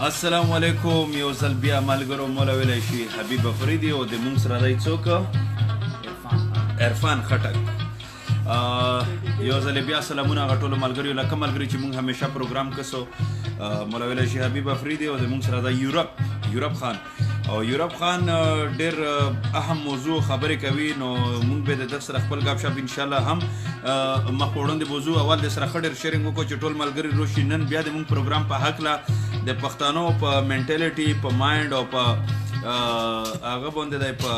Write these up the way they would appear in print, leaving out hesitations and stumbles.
السلام علیکم. یو ځل بیا ملګرو مولا ویلی شي حبیب افریدي او د مونږ سره دی څوک؟ عرفان خټک. یو ځل بیا سلامونه هغه ټولو ملګریو لکه ملګري چې مونږ همیشه پروګرام کسو. مولا ویلی شي حبیب افریدي او د مونږ سره دی یورپ خان. او یورپ خان ډیر اهم موضوع خبرې کوي، نو مونږ به د ده سره خپل ګپ شپ انشاءالله هم مخ په وړاندې بوځو. اول د سره ښه ډېر sharing وکړو چې ټول ملګري روشي. نن بیا د مونږ پروګرام په هکله د پښتنو په mentality، په mind او په هغه باندې دی، په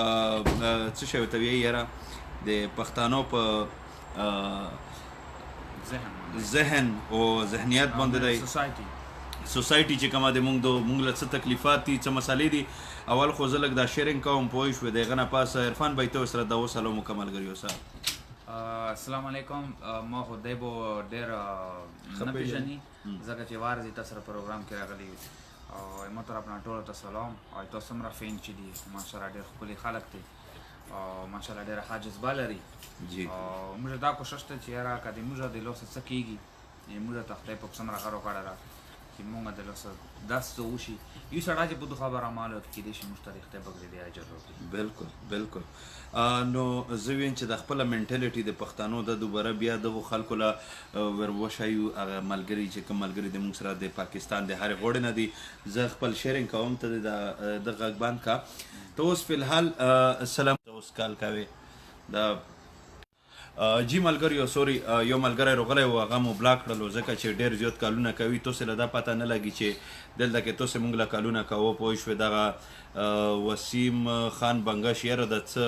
څه شی ورته وایي یاره، د پښتنو په ذهن او ذهنیت باندې دی، society چې کومه د مونږ د مونږ له څه تکلیفات دي، څه مسالې دي. اول خو زه لږ دا sharing کوم، پوه شوې؟ د هغه نه پس عرفان بھائی ته سره دا وسلام وکړه ملګریو سره. السلام علیکم. ما خو دی به ډېر نه پېژني ځکه چې وار زه تاسو سره پروګرام کې راغلی او ما طرف نه ټولو ته سلام. او تاسو څومره fan چې دي ماشاءالله ډېر ښکلي خلک دي او ماشاءالله ډېره ښه جذبه لري. او موږ دا کوشش ته چې یاره که د موږ د لاسه څه کېږي، موږ ته خدای پاک څومره ښه راکړی ده چې موږ د لاسه داس څه وشي، یو سړی چې په دو خبره مالو کې کېدای شي موږ ته د خدای پاک د دې اجر راکړي. بالکل بالکل. نو زه ویم چې د خپله mentality د پښتنو د دوباره بیا دغو خلکو له ور وښیو. هغه ملګري چې کوم ملګري د موږ سره د پاکستان د هرې غوړې نه دي، زه خپل sharing کوم، ته د غږ بند کا. ته اوس فی الحال سلام اوس کال کوې دا جی ملګریو. sorry، یو ملګری روغلی و، هغه مو block کړلو ځکه چې ډېر زیات کالونه کوي. تاسو له دا پته نه لګي چې دلته کې تاسو مونږ له کالونه کوو، پوه شوې؟ دغه وسیم خان بنګش یاره د څه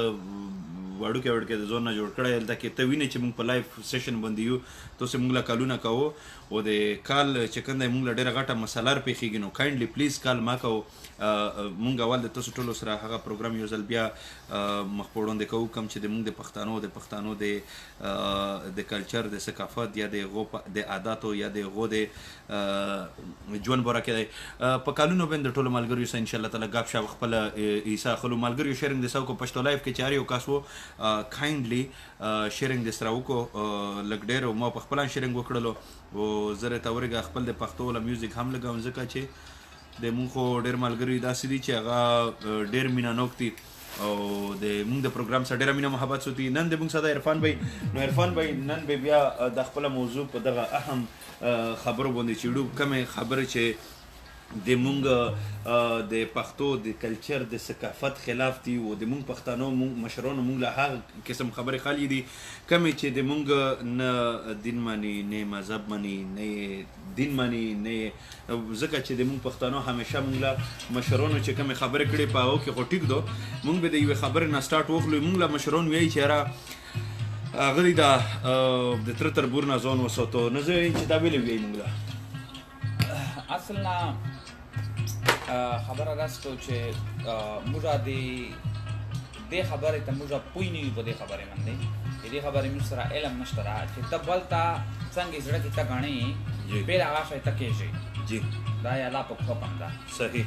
وړوکی وړوکی د زون نه جوړ کړی. دلته کې ته وینې چې مونږ په live session باندې یو، تاسو مونږ له کالونه کوو او د کال چې کوم دی مونږ له ډېره غټه مسله پېښېږي. نو kindly please کال ما کوو. مونږ اول د تاسو ټولو سره هغه پروګرام یو ځل بیا مخ په وړاندې کوو کوم چې د مونږ د پښتنو د کلچر، د ثقافت یا د هغو د عاداتو یا د هغو د ژوند باره کې دی. په کالونو باندې ټولو ملګریو سره انشاءالله تعالی ګپ شپ خپله حصه اخلو. ملګریو sharing دې سره وکړو پښتو live کې چې هر یو کس و kindly sharing دې سره وکړو لږ ډېر. ما په خپله sharing وکړلو او زه راته ورېږه خپل د پښتو له music هم لګوم، ځکه چې د مونږ خو ډېر ملګري داسې دي چې هغه ډېر مینه نوک دي او د مونږ د پروګرام سره ډېره مینه محبت سوتي. نن د مونږ سره عرفان بھائی. نو عرفان بھائی نن به بیا د خپله موضوع په دغه اهم خبرو باندې چېړو، کومې خبرې چې د مونږ د پښتو د کلچر د ثقافت خلاف دي او د مونږ پښتنو مونږ مشرانو مونږ له هغه قسم خبرې خالي دي کومې چې د مونږ نه دین مني، نه مذهب مني، نه دین مني، نه، ځکه چې د مونږ پښتنو همیشه مونږ له مشرانو چې کومې خبرې کړې په هغو کې خو ټیک دو. مونږ به د یوې خبرې نه start وخلو. مونږ له مشران وایي چې یاره هغه دي دا د تره تربور نه ځان وساتو. نو زه وایم چې دا ویلې وایي مونږ له اصل نه خبره داسې چې موږ د دې خبرې ته موږ پوه نه یو، په دې خبرې باندې د دې خبرې موږ سره علم نشته ده چې ته بل ته څنګه زړه کې ته ګڼې بې له هغه شی ته کېږي. دا یې الله پاک حکم ده. صحیح.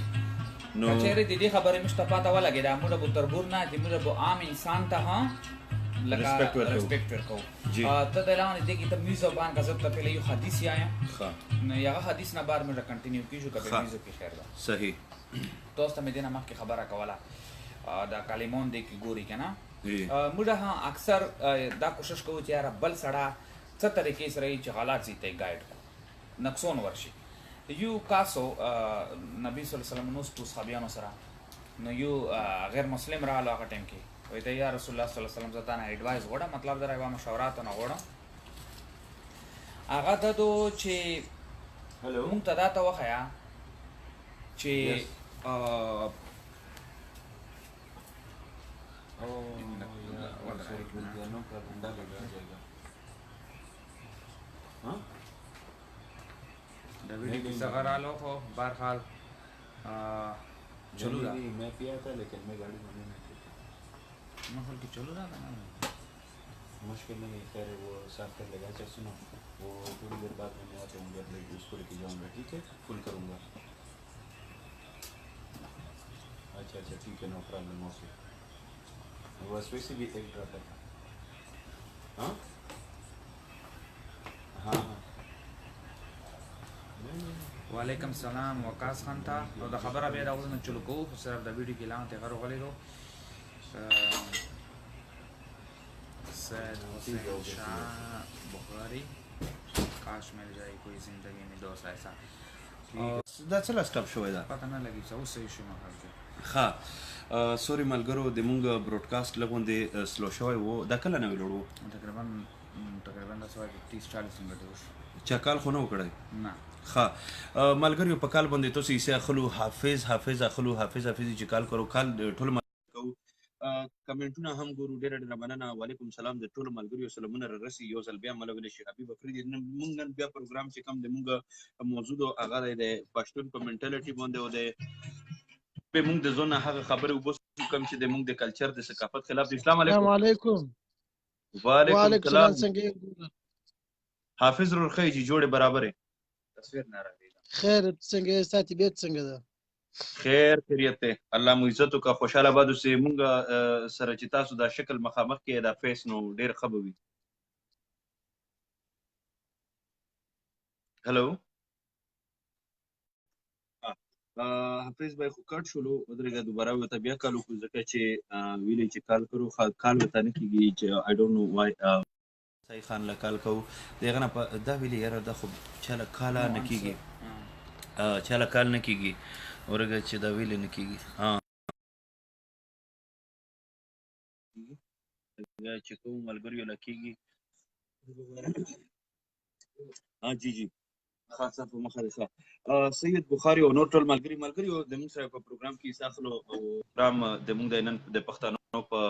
نو که چېرې د دې خبرې موږ ته پاته ولګېده، موږ به تربور نه چې موږ به عام انسان ته هم لکه respect ورکوو. ته د لاندې دې کې ته میوزو باندې که زه ته پهله یو حدیث یایم، نو هغه حدیث نه بعد موږ continue کېږو که په میوزو کې خیر ده. صحیح. تاسو ته مې دې نه مخکې خبره کوله دا کلمون دې کې ګوري که نه، موږ هم اکثر دا کوشش کوو چې یاره بل سړی څه طریقې سره یې چې غلط ځای ته یې guide کړو، نقصون ورشي. یو کاسو نبی صلی الله علیه وسلم نو صحابیانو سره نو یو غیر مسلم راغلو هغه ټایم کې، وایي ته یا رسول الله صلی الله علیه وسلم زه تا نه advice غواړم، مطلب دا یوه مشوره ته نه غواړم. هغه دا دو چې مونږ ته دا ته وښیه چې د ویډیو کې څنګه رالو، خو بهرحال چلو دا میں پیا تھا لیکن میں گاڑی میں نہیں تھی، ماحول کې چلو دا کنه مشکل نہیں، خیر وہ صاف کر لے گا۔ اچھا سنو، وہ تھوڑی دیر بعد میں آتا ہوں گھر، اس کو لے کے جاؤں گا، ٹھیک ہے؟ فل کروں گا۔ اچھا اچھا ٹھیک ہے، no problem, okay. بس ویسے بھی ایک ڈراپ ہے۔ ہاں ہاں ہاں نہیں نہیں وعلیکم سلام وقاص خان ته. او د خبره بیا دا اوس نه چلو کوو، خو صرف د ویډیو کې لاندې غرو غلی رو. سید حسین شاه بخاری، کاش مل جائے کوئی زندگی میں دوست ایسا. دا څه لا سټاپ شوی ده؟ پته نه لګي چې اوس صحیح شو مخکې. ښه، سوري ملګرو، د مونږ بروډکاسټ لږ غوندې سلو شوی وو. دا کله نوی لوړ وو؟ تقریبا داسې وایي 30 40 منټه وشو. چا کال خو نه وکړی؟ نه. ښه ملګریو، په کال باندې تاسو یې اخلو، حافظ حافظ اخلو، حافظ حافظ چې کال کرو، کال ټول کوو، کمنټونه هم ګورو. ډېره ډېره مننه. وعلیکم سلام، د ټولو ملګریو سلامونه را رسي. یو ځل بیا مله ویلی شي حبیب افریدي. مونږ نن بیا پروګرام چې کوم د مونږ موضوع ده هغه دی د پښتون په منټالټي باندې، او د به مونږ د زونه هغه خبرې وباسو کوم چې د مونږ د کلچر د ثقافت خلاف دي. اسلام علیکم. السلام علیکم. وعلیکم سلام. السلام. څنګه یې؟ حافظ ورور ښه چې جوړې برابرې؟ تصویر نه راځي. خیر، څنګه یې؟ ستا طبیعت څنګه ده؟ خیر خیریت دی، الله مو عزت وکړه، خوشاله آباد اوسئ. مونږ سره چې تاسو دا شکل مخامخ کې دا فیس نو ډیر ښه به وي. هلو حافظ بھائی خو کټ شولو. ودرېږه، دوباره ورته بیا کال وکړو، ځکه چې ویلې چې کال کړو، کال ورته نه کېږي چې آی ډونټ نو وای. سای خان له کال کوو، د هغه نه په دا ویلې یاره دا خو چاله کاله نه کېږي، چاله کال نه کېږي. ورګه چې دا ویلې نه کېږي. ها، چې کوم ملګریو له کېږي. ها جی جی، خاصه په مخه دې ښه. سید بخاري او نور ټول ملګري د موږ سره په پروګرام کې حصه اخلو، او پروګرام د موږ د نن د پښتنو په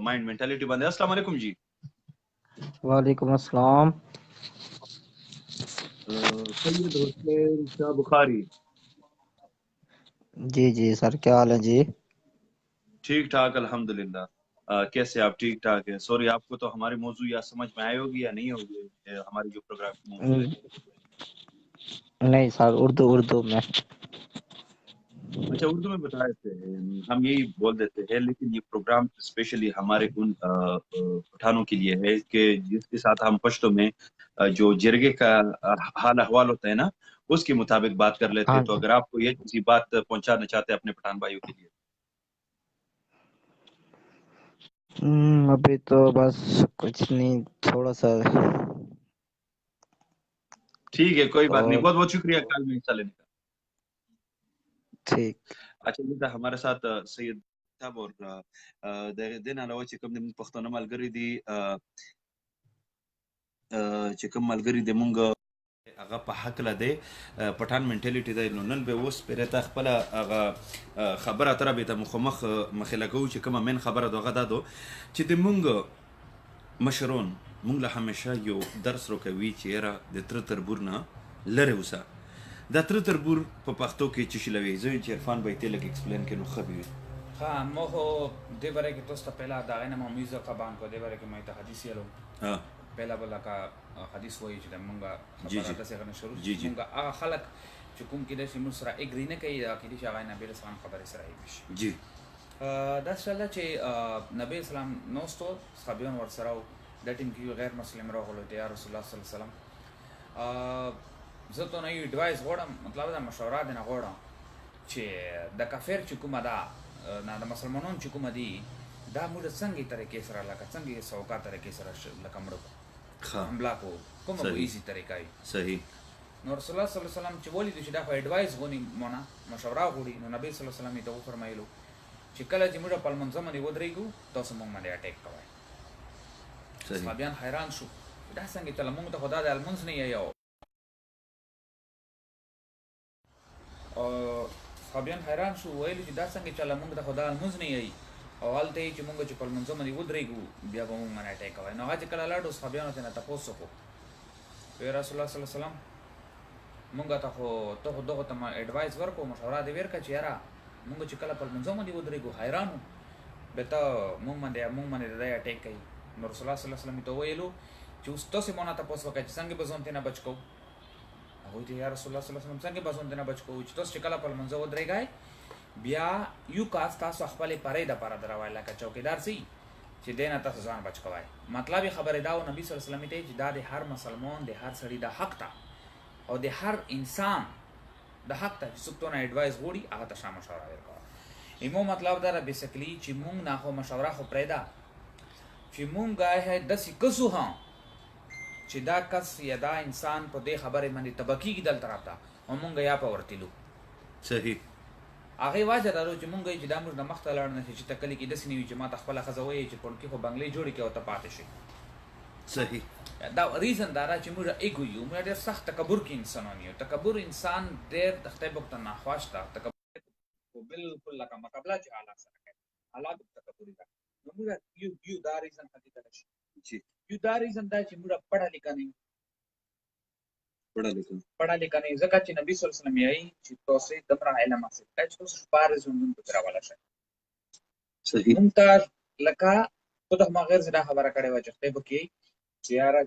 مایند منټالیټي باندې. السلام علیکم جی. وعلیکم السلام. سید حسین شاہ بخاری. جی جی سر، کیا حال ہے جی؟ ٹھیک ٹھاک الحمدللہ. کیسے آپ؟ ٹھیک ٹھاک ہے. سوری، آپ کو تو ہماری موضوع یا سمجھ میں آئے ہوگی یا نہیں ہوگی، ہماری جو پروگرام کی موضوع ہے؟ نہیں سر، اردو اردو میں۔ اچھا، اردو میں بتائے تھے، ہم یہی بول دیتے ہیں، لیکن یہ پروگرام اسپیشلی ہمارے ان پٹھانوں کے لیے ہے کہ جس کے ساتھ ہم پشتو میں جو جرگے کا حال احوال ہوتا ہے نا، اس کے مطابق بات کر لیتے ہیں۔ تو اگر آپ کو یہ کسی بات پہنچانا چاہتے ہیں اپنے پٹھان بھائیوں کے لیے؟ ابھی تو بس کچھ نہیں، تھوڑا سا۔ ٹھیک ہے، کوئی بات نہیں، بہت بہت شکریہ کال میں حصہ لینے کا۔ ٹھیک۔ اچھا، دلته ہمارے ساتھ سید صاحب اور د دې نه علاوه چې کوم د موږ پښتانه ملګري دي، چې کوم ملګري د مونږ هغه په حق له دی پټان منټالیټي دی، نو نن به اوس پرې ته خپله هغه خبره اتره به ته مخامخ مخې لګوو چې کومه مین خبره ده، هغه دا ده چې د مونږ مشرون مونږ له همیشه یو درس راکوي چې یاره د تره تربور نه لرې اوسه. دا تره تربور په پښتو کې څه شي لوي؟ زه چې عرفان به یې لږ ایکسپلین کړي نو ښه به وي. ښه، مو خو دې باره کې تاسو ته پهلا د هغې نه ما میزه قبان کو، دې باره کې ما ته حدیث یلو. پهلا به لکه حدیث وایي چې د مونږ خبره داسې غنه شروع جی جی. مونږ هغه خلک چې کوم کېدای شي موږ سره اګري نه کوي، دا کېدای شي هغه نبي علیه السلام خبرې سره اګري شي. دا څه ده چې نبي اسلام نوستو صحابیان ورسره وو، دا ټیم کې یو غیر مسلم راغلو ته یا رسول الله صلی الله علیه وسلم، زه ته نه یو اډوایس غواړم، مطلب دا مشوره دې نه غواړم چې د کافر چې کومه ده نه د مسلمانانو چې کومه دي، دا موږ څنګه طریقې سره لکه څنګه سوکا طریقې سره لکه مړه کړو، حمله کوو، کومه به ایزي طریقه وي؟ نو رسول الله صلی الله علیه وسلم چې ولیدو چې دا خو اډوایس غوني مونه مشوره غواړي، نو نبی صلی الله علیه وسلم یې ته وفرمایلو چې کله چې موږ په لمانځه باندې ودرېږو تاسو موږ باندې اټیک کوئ. صحابیان حیران شو، دا څنګه چې موږ ته خو دا د لمونځ نه یو. صحابیان حیران شو، ویل چې دا څنګه چې موږ ته خو دا لمونځ نه یي او هلته یې چې موږ چې په لمونځه باندې ودرېږو بیا به موږ باندې اټیک کوئ. نو هغه چې کله لاړو صحابیانو ته نه تپوس وکړو، وی رسول الله صلی الله علیه وسلم موږ ته خو ته خو دغو ته ما اډوایس ورکړو، مشوره دې ورکړه چې یاره موږ چې کله په لمونځه باندې ودرېږو حیران وو، بیا ته موږ باندې د دی اټیک کوي. نو رسول الله صلی الله علیه وسلم ته وویلو چې اوس تاسې مو نه تپوس وکړئ چې څنګه به ځان ترې نه بچ کوو. هغوی ته یا رسول الله صلی الله علیه وسلم څنګه به ځان ترې نه بچ کوو چې تاسو چې کله په لمونځه ودرېږئ بیا یو کس تاسو خپلې پرې دپاره دروئ لکه چوکیدار سي چې دی نه تاسو ځان بچ کوئ. مطلب یې خبرې دا و نبي صلی الله علیه وسلم ته چې دا د هر مسلمان د هر سړي د حق ده او د هر انسان د حق ته چې څوک تونه اډوایس غوړي هغه ته شا مشوره ورکوه. ایمو مطلب دا ده بیسیکلی چې مونږ نه خو مشوره خو پرېږده، چې مونږ داسې کسو هم چې دا کس یا دا انسان په دې خبرې باندې تباه کېږي دلته راته او مونږ یا په ورتلو. صحیح. هغې وجه دا ده چې مونږ چې دا موږ نه مخته لاړ نه شي، چې ته کلي کې داسې نه وي چې ما ته خپله ښځه وایي چې پړکي خو بنګلې جوړې کړې او ته پاتې شې. صحیح. دا ریزن دا ده چې موږ ایګو یو، موږ ډېر سخت تکبر کې انسانان یو. تکبر انسان ډېر د خدای په ته ناخوښ ده. تکبر بالکل لکه مقابله چې حالات سره کوي، حالات تکبر ده. نو موږ یو یو دا ریزن حقیقت شي یو دا ریزن دا چې موږ پړه لیکنه یو، پړه لیکنه، پړه لیکنه، ځکه چې نبی صلی الله علیه وسلم یې چې تاسو دمره علم حاصل کړئ چې تاسو شپاره ژوندون په راولا شئ. صحیح. مونږ ته لکه خو د ما غیر زده خبره کړې وه چې خدای به کې چې یاره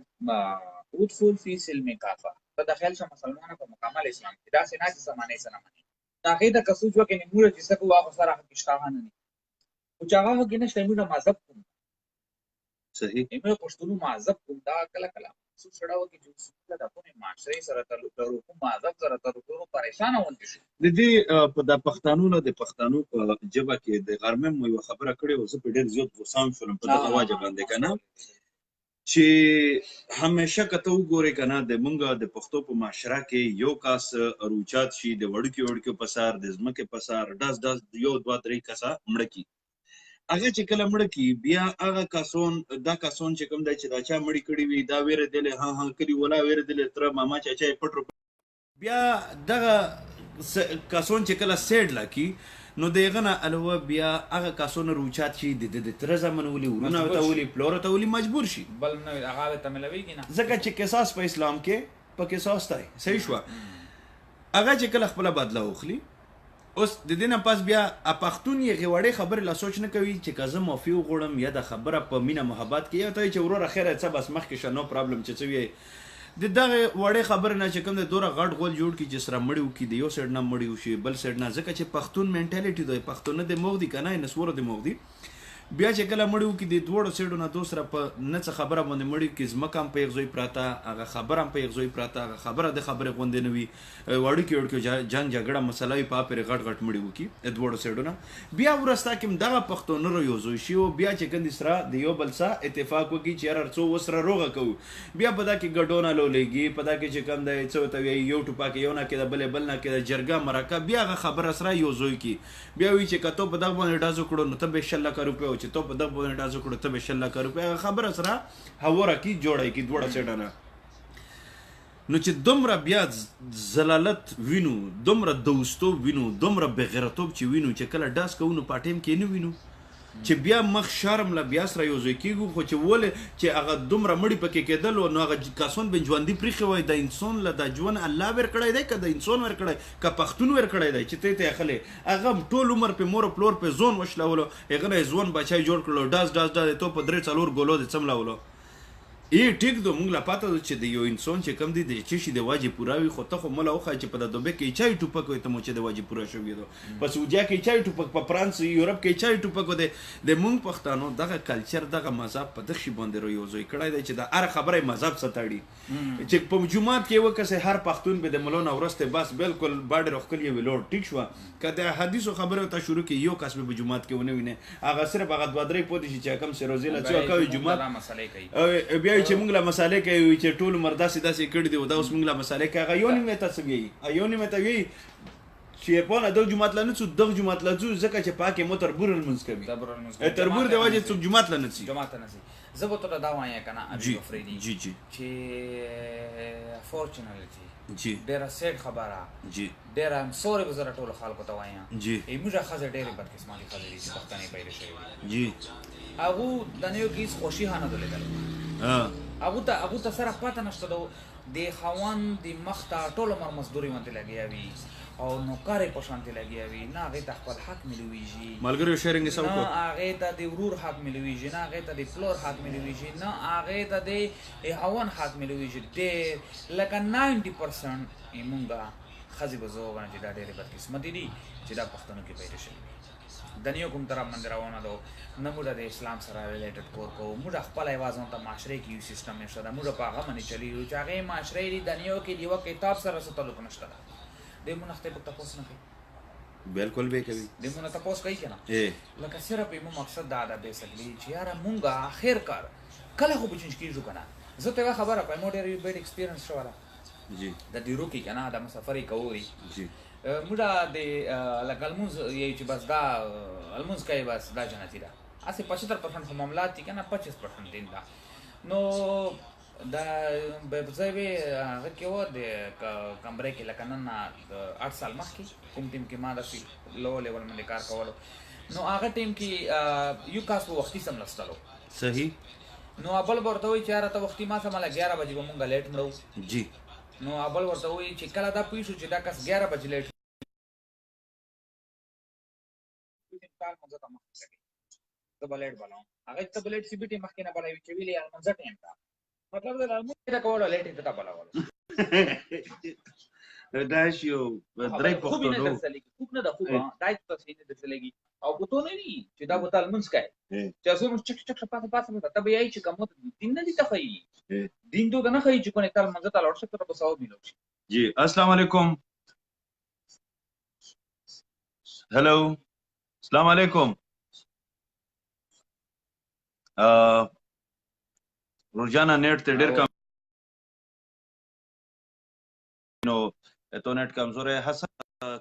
ادخل فی سلم کافه، ته داخل شه مسلمانه په مکمل اسلام کې، داسې نه چې زمانې سره منې. د هغې د کسو جو کې موږ چې څه کوو هغه سره حق شته نه دي، خو چې هغه حق نشته موږ مذهب کوم. صحیح. موږ پښتونو مذهب کوم. دا کله کله څو سړی وکړي چې څومره د خپل معاشرې سره تعلق لرو، کوم مذهب سره تعلق لرو، پریشان غوندې شو. د دې په د پښتنو نه د پښتنو په ژبه کې د غرمې مو یوه خبره کړې وه، زه په ډېر زیات غوسه هم شولم په دغه وجه باندې که نه، چې همیشه که ته وګورې که نه د مونږ د پښتو په معاشره کې یو کس روچات شي د وړوکي وړوکي په سر، د ځمکې په سر، ډز ډز یو دوه درې کسه مړه کړي. هغه چې کله مړه کړي بیا هغه کسون دا کسون چې کوم دی چې دا چا مړي کړي وي دا وېرېدلی، ها ها کلي ولا وېرېدلی، تره ماما چاچا یې پټ بیا دغه کسون چې کله سیډ لاکي نو د هغه نه علاوه بیا هغه کسونه روچات شي د ده د تره زامن ولي، ورونه ورته ولي، پلور ورته ولي، مجبور شي. بل نه هغه ورته ملاویږي نه، ځکه چې قصاص په اسلام کې په قصاص دی. صحیح شوه. هغه چې کله خپله بدله واخلي اوس د دې نه پس بیا پښتون یې غوړې خبرې لا سوچ نه کوي چې که زه معافي وغواړم یا د خبره په مینه محبت کې یا ته چې وروره خیر څه بس مخکې شه نو پرابلم چې څه وي د دغه وړې خبرې نه چې کوم دی دوره غټ غول جوړ کړي چې سره مړي وکړي، د یو سایډ نه مړي وشي بل سایډ نه، ځکه چې پښتون منټالیټي دی، پښتونه د موغ دي که نه نسوره د موغ دي. بیا چې کله مړي وکړي د دواړو سایډو نه دوه سره په نه څه خبره باندې مړي وکړي، ځمکه هم په یو ځای پرته، هغه خبره هم په یو ځای پرته، هغه خبره د خبرې غوندې نه وي، وړوکي وړوکي جنګ جګړه مسله وي، په هغه پورې غټ غټ مړي وکړي د دواړو سایډو نه. بیا وروسته کې هم دغه پښتانه رو یو ځای شي او بیا چې کوم دي سره د یو بل سره اتفاق وکړي چې یاره څو اوس سره روغه کوو. بیا په دا کې ګډونه لولېږي، په دا کې چې کوم دی څه ورته وایي یو ټوپک یو نه کېده بل یې بل نه کېده، جرګه مرکه، بیا هغه خبره سره یو ځای کړي. بیا وایي چې که تو په دغه باندې ډز وکړو نو ته به 20 لکه روپۍ او چې تو په دغه باندې ډز وکړو ته به 20 لکه روپۍ، هغه خبره سره هواره کړي جوړه یې کړي دواړه سایډه نه. نو چې دومره بیا ذلالت وینو، دومره دوستوب وینو، دومره بغیرتوب چې وینو چې کله ډز کوو نو په ټیم کې نه وینو چې بیا مخ شرم له بیا سره یو ځای کېږو. خو چې ولې چې هغه دومره مړي پکې کېدل نو هغه کسان به ژوندي پرېښي وای. د انسان له د ژوند الله ورکړی دی که د انسان ورکړی که پښتون ورکړی دی چې ته یې اخلې، هغه ټول عمر په مور او پلور په ځون وشلولو، هغه نه یې ځوان بچی جوړ کړلو، ډز ډز ډز یې تو په درې څلور ګولو دې څملولو. ای ټیک دو موږ لا پته ده چې د یو انسان چې کم دی د چی شي د واجب پوره وي، خو ته خو مله وښایه چې په د دوبۍ کې چای ټوپک وي ته مو چې د واجب پوره شوی دو، په سعودیا کې چای ټوپک، په فرانس یورپ کې چای ټوپک دی. د موږ پښتانو دغه کلچر دغه مذهب په دغه شي باندې رو یو ځای کړی دی چې د هر خبره مذهب ستاړي چې په جومات کې وکسه هر پښتون به د ملو نه ورسته بس بالکل باډې روښکل یې ویلوړ ټیک شوه. که د حدیثو خبره ته شروع کې یو کس به په جومات کې ونه ویني، هغه صرف هغه دوه درې پوه شي چې کم سروزې له څو کوي جومات بیا چې موږ له مسالې کوي چې ټول عمر داسې داسې کړي دي او دا اوس موږ له مسالې کوي. هغه یو نیمه ته څه وایي، یو نیمه ته وایي چې په نه دغه جومات له نه څو دغه جومات له ځو، ځکه چې پاکې مو تربور لمونځ کوي، تربور د وجې څوک جومات له نه ځي، جومات ته نه ځي. زه به ته دا وایم که نه ابي افریدي جی جی چې فورچونټلی جی ډېره سیډ خبره جی ډېره ام سوري به زه ټولو خلکو ته وایم جی موږ ښځې ډېرې بدقسمتې ښځې دي چې پښتنې پیدا شوې دي جی هغو د نیو کې هېڅ خوښي هم نه ده لیدلې، هغو ته سره پته نشته ده د خاوند د مخ ته ټول عمر مزدوري باندې لګیا وي او نوکرې په شانتې لګیا وي، نه هغې ته خپل حق ملویږي، ملګریو شیرینګ یې څه نه هغې ته د ورور حق ملویږي، نه هغې ته د پلور حق ملویږي، نه هغې ته د خاوند حق ملویږي. ډېر لکه 90% یې مونږه ښځې به زه ووایم چې دا ډېرې بدقسمتې دي چې دا پښتنو کې پیدا شوي دي. دنیا کوم طرف باندې روانه ده، نه موږ د اسلام سره ریلیټډ کور کوو، موږ خپله یوازې ته معاشرې کې یو سیستم نشته ده، موږ په هغه باندې چلیږو چې هغې معاشرې دي دنیا کې د یوه کتاب سره څه تعلق نشته ده. د مونږ خدای په تاسو نه کوي. بالکل به کوي. د مونږ تاسو کوي کنه. لکه صرف یې مقصد دا ده بیسکلی چې یاره مونږه اخر کار کله خو به چینج کیږو کنه. زه ته یوه خبره کوم، ډېر یو بیډ ایکسپیرینس شوله جی د دیرو کې کنه، د مسافرې کوي جی. موږ د لکه لمونځ یې چې بس دا لمونځ کوي بس دا جنتي ده، هسې 75% خو معاملات دي که نه، 25% دین ده. نو دا به زه وی هغه کې و د کمرې کې، لکه نن نه د 8 سال مخکې کوم ټیم کې ما داسې لو لیول باندې کار کولو، نو هغه ټیم کې یو کس به وختي سملستلو. صحیح. نو ابل به ورته وایي چې یاره ته وختي ما سمله 11 بجې به مونږ لیټ مړو. جی. نو ابل ورته وایي چې کله دا پوه شو چې دا کس 11 بجې لیټ کال مونږ ته مخکې لګي، زه به لیټ بلوم، هغه ته به لیټ سی بي ټي مخکې نه بلوي چې ویلې لمانځه ټایم ده، مطلب دا لمونځ یې کولو لیټ یې ته بلولو. دا یو درې خوب یې نه پښتنو درته لګي، خوب نه ده، خوب دا یې تاسو نه درته لګي او بوتو نه وي چې دا بوتل لمونځ کوي چې څو موږ چک چک پاسه پاسه ته به یې چې کوم دین نه دي ته ښيي، دین ته نه ښيي چې کوم ته لمانځه ته لاړ شې ته به ثواب ملو شي. جی السلام علیکم. هلو السلام علیکم. روزانه نیټ ته ډیر کم، نو ته نیټ کمزور ہے. حسن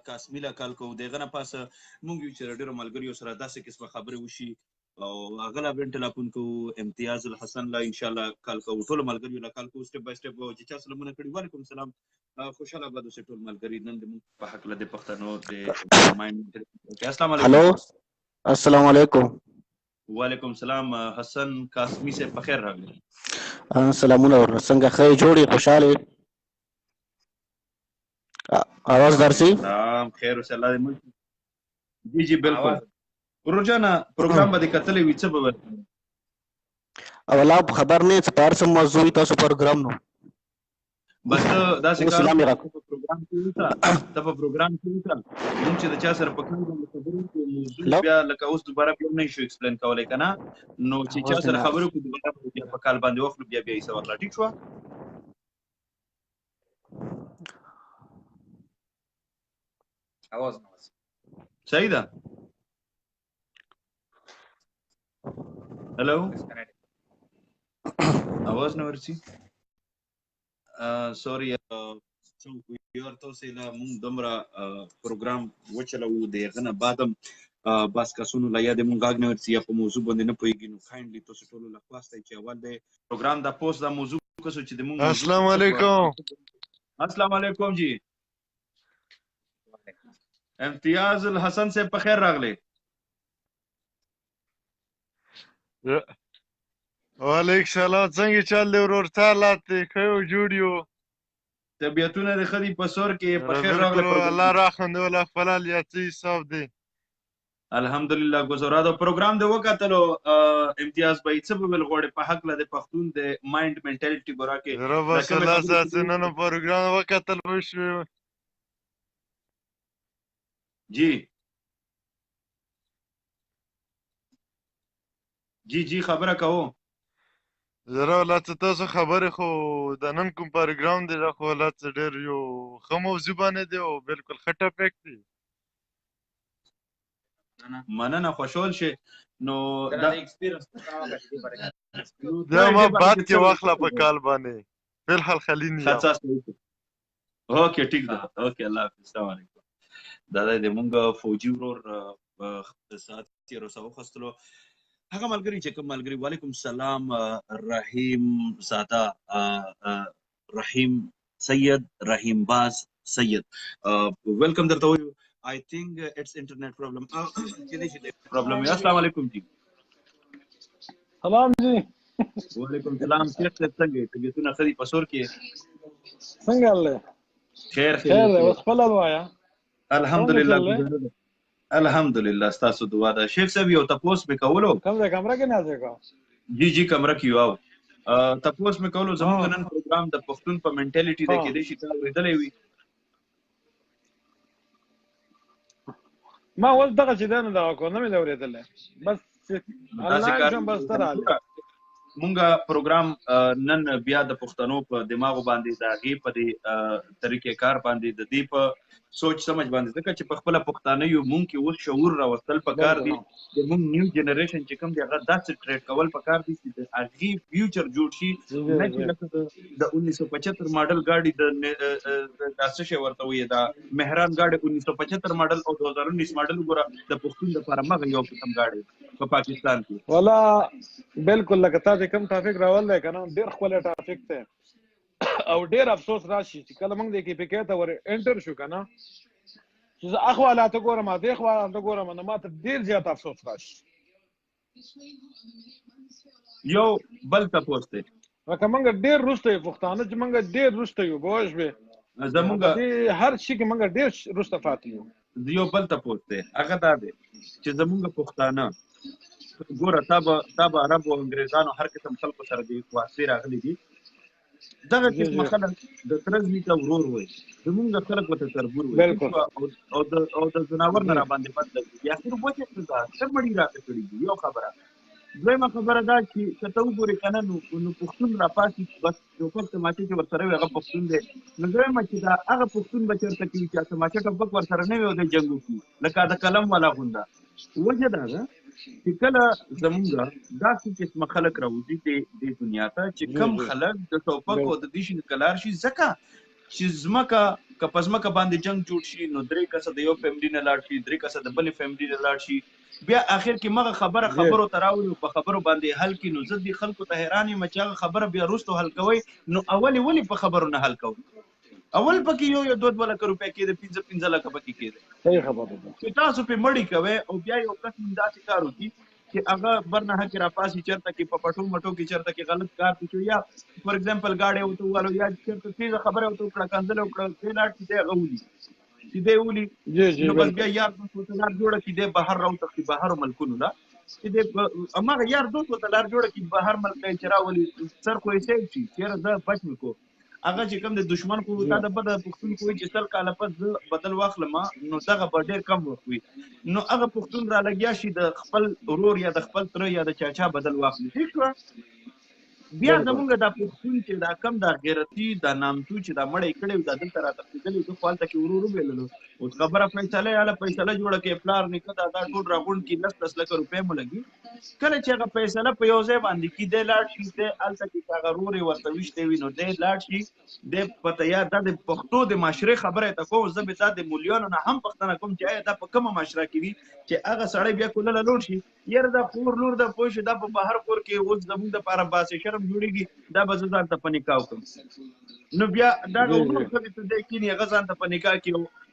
قاسمی لا کال کو دغه نه پاس مونږ یو چې ډیرو ملګریو سره داسې قسمه خبرې وشي او هغه لا بن ټلیفون کو، امتیاز الحسن لا ان شاء الله کال کو، ټول ملګریو لا کال کو سټپ بای سټپ. چې چا سلامونه کړي وعلیکم سلام، خوشاله آباد اوسئ ټول ملګری. نن د مونږ په حق له د پښتنو د ماین. السلام علیکم. هلو السلام علیکم. وعلیکم سلام. حسن قاسمی صاحب په خیر راغلی. سلامونه ورنه، څنګه ښه یې، جوړ یې، خوشحاله یې؟ آواز درسي؟ سلام خیر اوسه، الله دې ملک. جی جی بالکل. ورور جانه پروګرام به دې کتلی وي، څه به وایې؟ اولا خبر نه څه په هر څه موضوع وي تاسو پروګرام نو بس ته داسې اوس کار سلام یې وکړه، راکړ. ته په پروګرام کې اوسه، ته په پروګرام کې اوسه، مونږ چې د چا سره په کار باندې خبرې وکړو موضوع هلو بیا لکه اوس دوباره بیا نه شو ایکسپلین کولی که نه، نو چې چا آواز دې سره نه خبرې وکړو دوباره به بیا په کال باندې واخلو، بیا بیا یې څه واخله. ټیک شوه؟ اواز نه وځي. صحیح ده؟ هلو ډسکنیکټ. اواز نه ورځي؟ سوري یار تاسو له مونږ دومره پروګرام وچلوو، د هغه نه بعد هم بعض کسانو له یا د مونږ غږ نه ورځي یا په موضوع باندې نه پوهېږي، نو کایندلی تاسو ټولو له خواست دی چې اول د پروګرام دا پوسټ دا موضوع کسو چې د مونږ موضوع السلام علیکم. السلام علیکم جی. امتیاز الحسن صاحب په خیر راغلی. وعلیکم سلام. څنګه چل دی ورور؟ څه حالات دی؟ ښه یو، جوړ یو؟ طبیعتونه دې ښه دي؟ په سور کې په خیر راغلی. بالکل الله راخندې ولا خپل حال حساب دی. الحمدلله ګزارا دا پروګرام دی وکتلو. امتیاز بھائی څه به ویل غواړې په حق له د پښتون د مایند منټالیټي باره کې؟ زه بس دا کومې الله خبرې ساتي نن پروګرام وکتل وشو. جی جی جی خبره کوو. زه ولا څه تاسو خبرې خو د نن کوم پروګرام دی دا خو ولا څه ډېر یو ښه موضوع باندې دی او بالکل ښه ټاپک دی. مننه، خوشحال شې. نو دا دا ایکسپیرینس پوښتنه وکړه چې دې باره کې. دا ما دې باره بعد کې کې څه واخله په کال باندې، فلحال خلینی ښه یم. څه اوکې ټیک ده. اوکې الله حافظ. السلام علیکم. دا د مونږ فوجي ورور ساعت تیر اوسه وخستلو. هغه ملګری چې کوم ملګری. وعلیکم سلام رحیم زاده، رحیم سید، رحیم باز سید، ویلکم درته وایو. I think it's internet problem. کې دې چې پرابلم. السلام علیکم جی. سلام جی. وعلیکم سلام. شیخ صاحب څنګه یې؟ طبیعتونه ښه دي؟ په سور کې څنګه الله؟ خیر خیر دی، اوس خپل وایا. الحمدلله څنګه چل دی؟ الحمدلله، ستاسو دعا ده. شیخ صاحب یو تپوس مې کولو. کوم ځای کمره کې ناست یې که؟ جی جی کمره کې یو تپوس مې کولو. زموږ نن پروګرام د پښتون په منټالیټي دی، کېدای شي تا اورېدلی وي. ما اوس دغه چې دی نو دغه کو نه مې دی اورېدلی، بس داسې انلاین کار شوم بس ته راغلې. مونږه پروګرام نن بیا د پښتنو په دماغو باندې د هغې په دې طریقې کار باندې د دې په سوچ سمج باندې، ځکه چې په خپله پښتانه یو، مونږ کې اوس شعور راوستل پکار دي. د مونږ نیو جنریشن چې کوم دی هغه داسې ټریډ کول پکار دي چې د هغې فیوچر جوړ شي، نه چې لکه د 1975 ماډل ګاډي، د دا څه شی ورته وایي، دا مهران ګاډي 1975 ماډل او 2019 ماډل وګوره، د پښتون دپاره مغه یو قسم ګاډی په پاکستان کې. ولا بالکل، لکه تا چې کوم ټاپک راول دی کنه، ډیر ښکلی ټاپک دی او ډیر افسوس راشي چې کله موږ د کې پی کې ته ور انټر شو کنه، چې زه اخوا لا ته ګورم، دې خوا ته ګورم، نو ماته ډیر زیات افسوس راشي. یو بل تپوس دی، لکه موږ ډیر وروسته یو پښتانه، چې موږ ډیر وروسته یو، پوه شوې؟ زمونږ هر شي کې موږ ډیر وروسته پاتې یو. یو بل تپوس دی، هغه دا دی چې زمونږ پښتانه ګوره، تا به عربو، انګریزانو، هر قسم خلکو سره دي واسطې راغلي دي. دغه قسم خلک د تره زوی ته ورور وایي، زمونږ خلک ورته تربور وایي او د ځناور نه راباندې بد لګي. اخر وجه څه ده؟ څه مړي راته کړي دي؟ یو خبره. دویمه خبره دا چې که ته وګورې که نه، نو پښتون راپاڅي، بس ټوپک تماچه چې ورسره وي هغه پښتون دی. نو زه وایم چې دا هغه پښتون به چېرته کوي چې تماچه ټوپک ورسره نه وي او دی جنګ وکړي لکه د قلم والا غونده. وجه دا ده چې کله زمونږ داسې قسمه خلک راوځي دې دنیا ته چې کم خلک د ټوپک او د دې شي نه کلار شي، ځکه چې ځمکه که په ځمکه باندې جنګ جوړ شي نو درې کسه د یو فیملی نه لاړ شي، درې کسه د بلې فیملی نه لاړ شي، بیا اخر کې مغه خبره خبرو ته راوړي، په خبرو باندې حل کړي. نو زه دې خلکو ته حیران یم چې هغه خبره بیا وروسته حل کوئ، نو اول یې ولې په خبرو نه حل کوئ؟ اول پکې یو یو دوه دوه لکه روپۍ کېده، پنځه پنځه لکه پکې کېده. صحیح خبره ده. چې تاسو پې مړي کوئ او بیا یو کس هم داسې کار وکړي چې هغه برنه کې راپاسي، چېرته کې په پټو مټو کې چېرته کې غلط کار پکې، یا فار اگزامپل ګاډی ورته ووالو، یا چېرته تېزه خبره ورته وکړه، کنځله وکړه، دی لاړ شي، دی هغه ولي، چې دی ولي نو بس بیا یار دوست ورته لار جوړه کړي، دی بهر راوتښتي، بهر ملکونو له چې دی هماغه یار دوست ورته لار جوړه کړي، بهر ملک ته یې چې راولي، سر خو یې سیف شي، چېرې زه بچ مې کړو. هغه چې کوم د دشمن خو تا د بده پښتون خو چې 100 کاله پس زه بدل واخلم نو دغه به ډېر کم وخت وي. نو هغه پښتون را لګیا شي د خپل ورور یا د خپل تره یا د چاچا بدل واخلي. ټیک شوه؟ بیا زمونږ دا پښتون چې دا کم دا غیرتي دا نامتو چې دا مړی کړی دا دلته را تښتېدلی، زه خو هلته کې ورور وبېللو. اوس خبره فیصله یې هله فیصله جوړه کړې، پلار نیکه دا ټول راغونډ کړي، لس لس لکه روپۍ مو لګي. کله چې هغه فیصله په یو ځای باندې کړي، دی لاړ شي، دی هلته کې چې هغه ورور یې ورته ویشتی وي نو دی لاړ شي، دی په تیار. دا د پښتو د معاشرې خبره یې ته کوم، زه به دا د مولیانو نه هم پوښتنه کوم چې آیا دا په کومه معاشره کې وي چې هغه سړی بیا کولله لوړ شي، یاره دا خور لور ده، پوه شو دا په بهر کور کې اوس زموږ دپاره باسې شرم جوړېږي، دا به زه ځان ته په نکاح وکړم. نو بیا دا ورور ښځې ته دی کښېني، هغه ځان ته په نکاح کې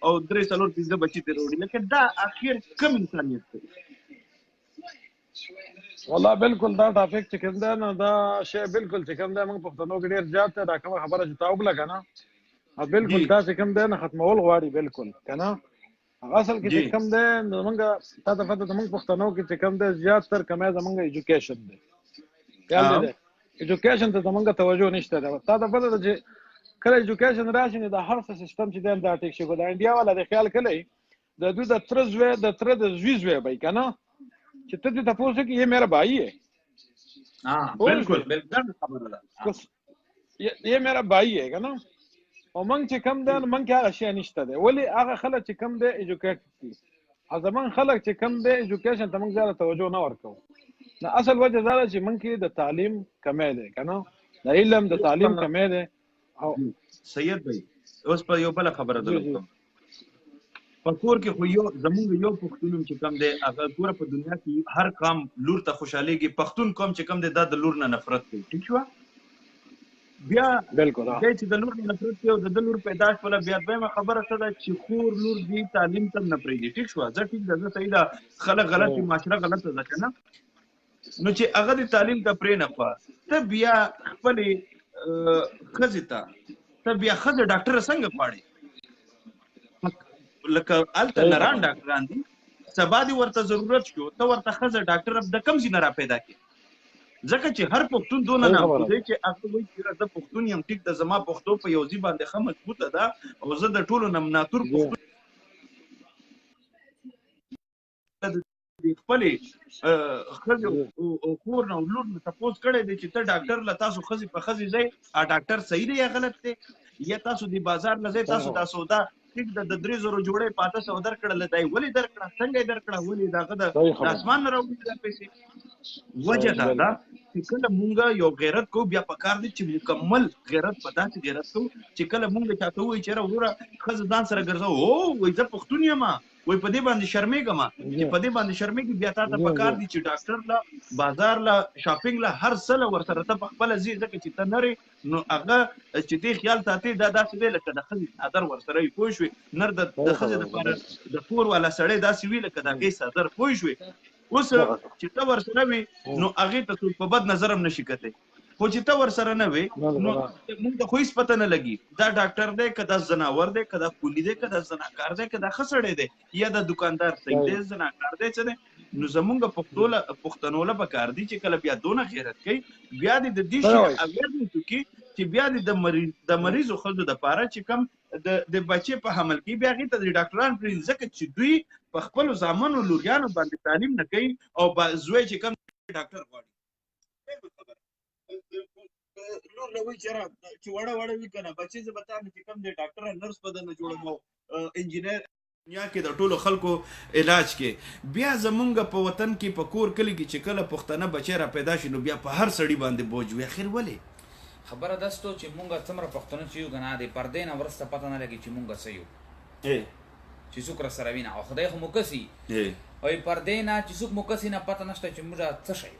او درې څلور پنځه بچي ترې راوړي. لکه دا اخر کوم انسانیت دی؟ والله بالکل دا ټاپک چې کوم دی نو دا شی بالکل چې کوم دی موږ پښتنو کې ډېر زیات دی. دا کومه خبره چې تا وکړه که نه، بالکل دا چې کوم دی نه ختمول غواړي بالکل که نه. هغه اصل کې چې کوم دی زمونږ تا ته پته زمونږ پښتنو کې چې کوم دی زیات تر کمی زمونږ ایجوکیشن دی، خیال دی دی ایجوکیشن ته زمونږ توجه نشته ده. تا ته پته ده چې کله ایجوکیشن راشي نو د هر څه سیستم چې دی دا ټیک شي. خو د انډیا والا د خیال کلی د دوی د تره زوی د تره د زوی زوی به که نه چې ته دې تپوس وکړې یې میرا بھائی ہے. بالکل بالکل خبره ده، یې میرا بھائی ہے که نه. او موږ چې کم دی موږ کې هغه شی نشته دی. ولې هغه خلک چې کم دی ایجوکیټ دي، او زمونږ خلک چې کم دی ایجوکیشن ته موږ زیاته توجه نه ورکوو. نو اصل وجه دا ده چې موږ کې د تعلیم کمی دی که نه، د علم د تعلیم کمی دی. او سید بھائی اوس په یو بله خبره درته کوم، په کور کې خو یو زمونږ یو پښتون هم چې کم دی هغه ګوره په دنیا کې هر قام لور ته خوشحالېږي، پښتون قوم چې کم دی دا د لور نه نفرت کوي. ټیک شوه؟ بیا بالکل دی چې د لور نه نفرت کوي او د ده لور پیدا شوله، بیا دویمه خبره څه ده چې خور لور دي تعلیم ته هم نه پرېږدي. ټیک شوه؟ زه ټیک ده، زه صحیح ده، خلک غلط دي، معاشره غلطه ده که نه. نو چې هغه دې تعلیم ته پرې نه کړه، ته بیا خپلې ښځې ته، ته بیا ښځه ډاکټره څنګه غواړې؟ لکه هلته نران ډاکټران دي، سبا دې ورته ضرورت شو، ته ورته ښځه ډاکټره د کوم ځای نه را پیدا کړې؟ ځکه چې هر پښتون دونه نامتو دی چې هغه وایي چې زه پښتون یم، ټیک ده، زما پښتو په یو ځای باندې ښه مضبوطه ده او زه د ټولو نه مناتور پښتون. د خپلې ښځې او خور نه او لور نه تپوس کړی دی چې ته ډاکټر له تاسو ښځې په ښځې ځئ، ډاکټر صحیح دی یا غلط دی؟ یا تاسو د بازار نه ځئ، تاسو دا سودا ټیک ده د 3000 جوړې په 800 درکړله، دا یې ولې درکړه، څنګه یې درکړه، ولې د هغه د اسمان نه راوړي دا پیسې؟ وجه دا ده چې کله مونږ یو غیرت کوو بیا پکار دی چې مکمل غیرت په داسې غیرت کوو چې کله مونږ چاته ووایو چې یاره وروره ښځه ځان سره ګرځوه، هو وایي زه پښتون یم، وای په دې باندې شرمېږم، چې په دې باندې شرمېږي بیا تا ته پکار دي چې ډاکټر له، بازار له، شاپینګ له، هر څه له ورسره ته په خپله ځې، ځکه چې ته نر یې نو هغه چې دې خیال ساتې دا داسې دی لکه د ښځې څادر ورسره وي، پوه شوې؟ نر د ښځې دپاره د کور والا سړی داسې وي لکه د هغې څادر، پوه شوې؟ اوس چې ته ورسره وې نو هغې ته څوک په بد نظر هم نشي کتی، خو چې ته ورسره نه وې نو مونږ ته خو هیڅ پته نه لګي دا ډاکټر دی که دا ځناور دی که دا کولي دی که دا زناکار دی که دا ښه سړی دی یا دا دکاندار صحیح دی زناکار دی څه دی. نو زمونږ پښتو له پښتنو له پکار دي چې کله بیا دونه غیرت کوي بیا دې د دې شي اویرنس وکړي چې بیا دې د مریض د مریضو ښځو دپاره چې کوم د بچې په حمل کې بیا هغې ته د ډاکټران پرېږدي، ځکه چې دوی په خپلو زامنو لوریانو باندې تعلیم نه کوي او زوی چې کوم ډاکټر غواړي. لور له وایي چې را چې وړه وړه وي که نه بچې زه به تا نه چې کوم دی ډاکټر نرس به درنه جوړوم او انجینر دنیا کې د ټولو خلکو علاج کې. بیا زمونږ په وطن کې په کور کلي کې چې کله پښتنه بچی را پیدا شي نو بیا په هر سړي باندې بوج وي، اخر ولې؟ خبره دستو چې مونږ څومره پښتنه چې یو کنه د پردې نه ورسته پته نه لګي چې مونږ څه یو، چې څوک را سره وینه او خدای خو مو کسي او پردې نه چې څوک مو کسي نه پته نشته چې مونږ څه شي یو،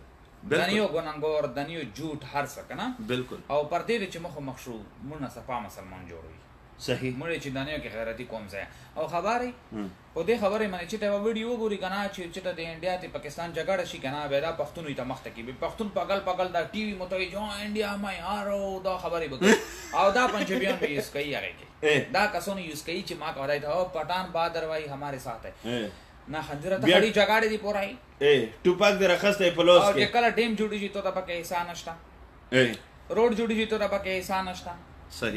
دنیو ګننګور دنیو جوټ هر څه کنه. بالکل. او پردې چې مخ مخ شو مونږ نه صفا مسلمان جوړوي. صحیح. مونږ چې دنیو کې غیرتی قوم ځای او خبرې په دې خبرې باندې چې ته ویډیو وګوري کنه چې ته د انډیا ته پاکستان جګړه شي کنه بیا دا پښتون ته مخ ته کی پښتون پاگل پاگل دا ټي وي متوي جو انډیا ما یارو دا خبرې وکړي او دا پنجابیان به یوز کوي هغه کې دا کسانو یوز کوي چې ما کوي ته پټان بادر وای ہمارے ساتھ ہے نه خنجره ته خړی جګړه دی پورای ټوپک دې راخستی په لاس کې، او چې کله ډیم جوړیږي ته پکې حصہ نشته، روډ جوړیږي ته پکې حصہ نشته،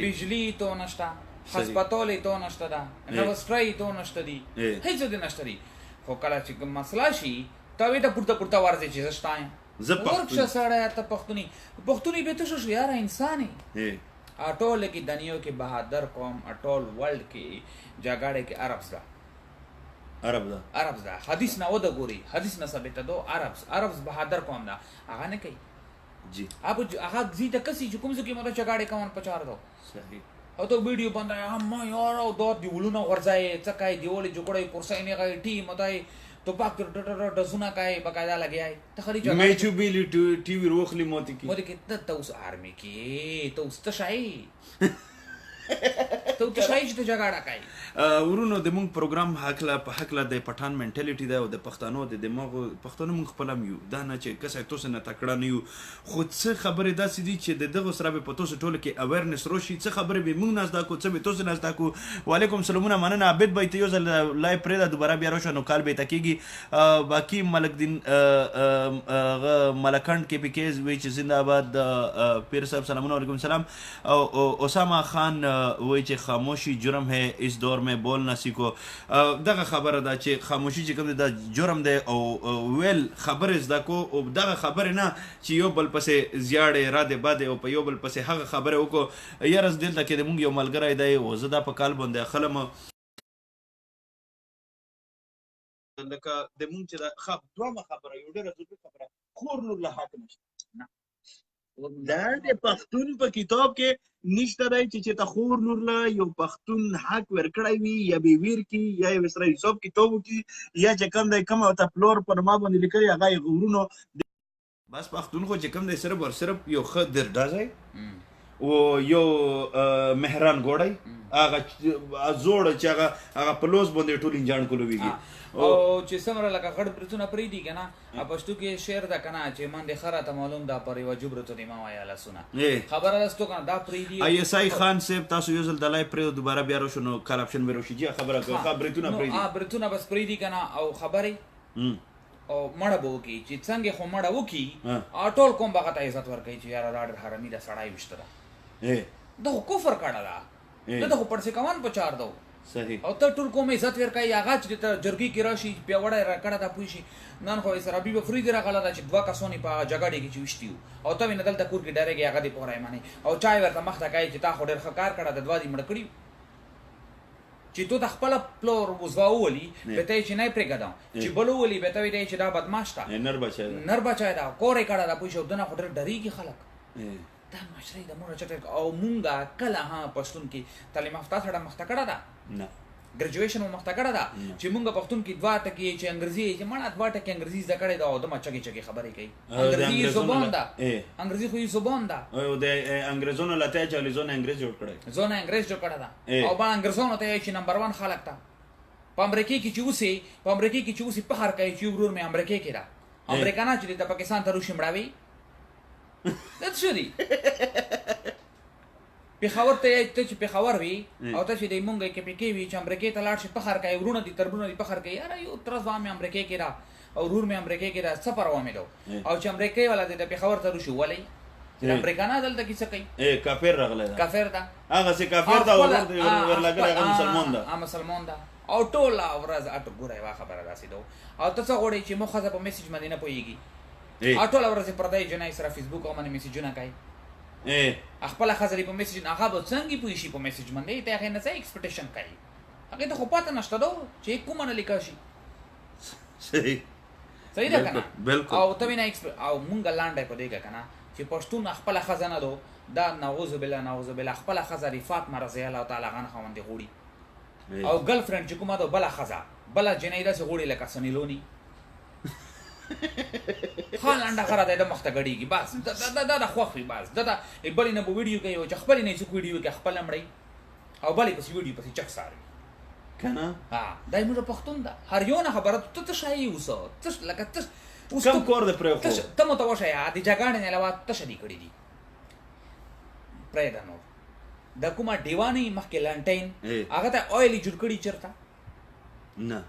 بجلی تو نشته، هسپتال تو نشته، دا یونیورسټي تو نشته دی، هیڅ دې نشته دی. خو کله چې کوم مسله شي ته وې ته پورته پورته ورځې چې زه شته یم، زه ورک شه سړی، ته پښتوني پښتوني به ته شو یاره انسان یې. اټول کې دنیو کې بهادر قوم، اټول ورلډ کې جګړه کې عربس ده، عرب ده، عربس ده، حدیث نه وده ګوري، حدیث نه ثابت ده، عربس عربس بهادر قوم ده. هغه نه کوي جی، اب هغه زی ته کسي چې کوم ځای کې مده جګړه کوم په چار دو. صحیح. او ته ویډیو باندې هم یار او دا دیولونه غورځای څه کوي، دیولې جوړې کورسای نه غي ټی متای توپک ډزونه کوي باقاعده لګیای ته خري جګړه میچو بیلی ټي وی روخلی موتی کی موتی کی ته اوس آرمي کې ته اوس ته شای ته ته شای چې ته جګړه کوي. ورونو د مونږ پروګرام حقله په حقله د پټان منټالیټي ده او د پښتنو د دماغ پښتنو مونږ خپل هم یو دا نه چې کسه تاسو نه تکړه نه یو، خو څه خبرې داسې دي چې د دغه سره به په تاسو ټولو کې اویرنس روشي، څه خبرې به مونږ نه زده کو، څه به تاسو نه زده کو. وعلیکم سلامونه مننه عابد بای ته یو ځل لایو پرېږده دوباره بیا راشه نو کال به ته کېږي. باقي ملک دین هغه ملکنډ کې پی کې وی چې زنده آباد پیر صاحب سلامونه. وعلیکم سلام. او اسامه خان وایي چې خاموشي جرم ہے اس دور میں بولنا سیکھو. دغه خبره ده چې خاموشي چې کوم دی دا جرم دی او ویل خبرې زده کو او دغه خبرې نه چې یو بل پسې زیاړې رادې بادې او په یو بل پسې هغه خبرې وکړو. یاره زه دلته کې د مونږ یو ملګری دی او زه دا په کال باندې اخلم لکه د مونږ چې دا دویمه خبره یو ډېره ضروري خبره، خور لور له حق نشته. دا د پښتون په کتاب کې نشته دی چې ته خور لور له یو پښتون حق ورکړی وي یا بې ویر کي یا یې ورسره حساب کتاب وکړي یا چې کوم دی کوم ورته پلور پر ما باندې لیکلی هغه یې غرونو. بس پښتون خو چې کوم دی صرف اور صرف یو ښه درډزی او یو مهران ګوړی هغه زوړ چې هغه هغه په لوس باندې ټول انجان کولویږي. او چې څومره لکه غړ برتونه پرېږدي که نه پښتو کې شعر ده که نه چې من دې ښه راته معلوم ده پر یوه جبر ته دې ما وایه لاسونه خبره ده ستو که نه دا پرېږدي. آی اس آی خان صاحب تاسو یو ځل د لایو پرېږدو دوباره بیا راشو نو کال اپشن به راشي. جی خبره کوه. ښه برېتونه پرېږدي. برېتونه بس پرېږدي که نه او خبرې او مړه به وکړي چې څنګه خو مړه وکړي او ټول قوم به هغه ته عزت ورکوي چې یاره دا ډېر حرامي ده سړی ویشته ده، دا خو کفر کړه ده، دا خو پړسې کوان په چار ده. صحیح. او ته ټول قوم عزت ورکوي، هغه چې ته جرګې کې راشي پیاوړی راکړه دا پوه شي. نن خو سره حبیب افریدي راغله ده چې دوه کسان یې په هغه جګړې کې چې ویشتي وو، او ته وینه دلته کور کې ډارېږې، هغه دې پوره منې او چای ورته مخته کوي چې تا خو ډېر ښه کار کړی، د دوه دې مړه کړي چې تو ته خپله پلور وزوا وولي، به ته یې چې نه یې پرېږده، چې بل وولي به ته وایې چې دا بدمعاش ده، نر بچی ده، نر بچی ده، کور یې کړی ده، پوه شي. او دنه خو ډېر ډارېږي خلک. دا مشرۍ د مونږ چټک او مونږه کله ها پښتون کې تعلیم یافته سره مخته کړه ده؟ نه. ګریجویشن مو مخته کړه ده؟ چې مونږ پښتون کې دوه ټکي چې انګریزي چې مړه دوه ټکي انګریزي زده کړې ده او دمه چګې چګې خبرې کوي. انګریزي زبان ده، انګریزي خو یې زبان ده. او د انګریزونو لته چې زونه انګریز جوړ کړی، زونه انګریز جوړ کړه ده. او با انګریزونو ته چې نمبر 1 خلک ده په امریکې کې چې اوسي، په امریکې کې چې اوسي فخر کوي چې ورور مې امریکې کې ده. امریکانا چې د پاکستان ته روشي مړاوي دا څه دي؟ پېښور ته ته چې پېښور وي او ته چې د مونږ کې پی کې وي چې امریکې ته لاړ شي فخر کوي، ورونه دي تربونه دي فخر کوي، یاره یو تر ځوان مې امریکې کې را او ورور مې امریکې کې را، څه پروا مې ده. او چې امریکې والا دې د پېښور ته روشي ولې چې امریکانا دلته کې څه کوي؟ کافر راغلی ده، کافر ده، هغه سي کافر ده، ورور دې ورلګلی هغه مسلمان ده، مسلمان ده. او ټوله ورځ اټ ګوره یوه خبره داسې ده. او ته څه غواړې چې مو ښځه په میسج باندې نه پوهېږي، او ټوله ورځ پردی جنۍ سره فیسبوک او باندې میسجونه کوي، خپله ښځه دې په میسج هغه به څنګه پوه شي په میسج باندې؟ ته هغې نه څه ایکسپیکټیشن کوي؟ هغې ته خو پته نشته ده چې کومه نه لیکل شي. صحیح صحیح ده که نه؟ بالکل. او ته وینه او مونږ لنډه په دې که نه چې پښتون خپله ښځه نه ده، دا نعوذ بالله نعوذ بالله خپله ښځه د فاطمه رضی الله تعالی عنها غوندې غوړي، او ګرل فرند چې کومه ده بله ښځه بله جنۍ داسې غوړي لکه سني لوني، ښه لنډه غره دی، د مخته ګډېږي بس، دا د خوښ وي بس، دا د بلې نه به ویډیو کوي، او چې خپلې نه یې څوک ویډیو کوي خپله مړی او بلې پسې ویډیو پسې چک ساروي که نه؟ ها دا یې موږ پښتون ده، هر یو نه خبره ته څه شی اوسه، څه لکه ته اوس کوم کور دې پرېښود؟ ته مو ته وښیه د جګړې نه علاوه څه شی دې کړي دي؟ پرېږده نور د کومه ډیوه نه مخکې لنټین هغه ته آیل یې جوړ کړي چېرته؟ نه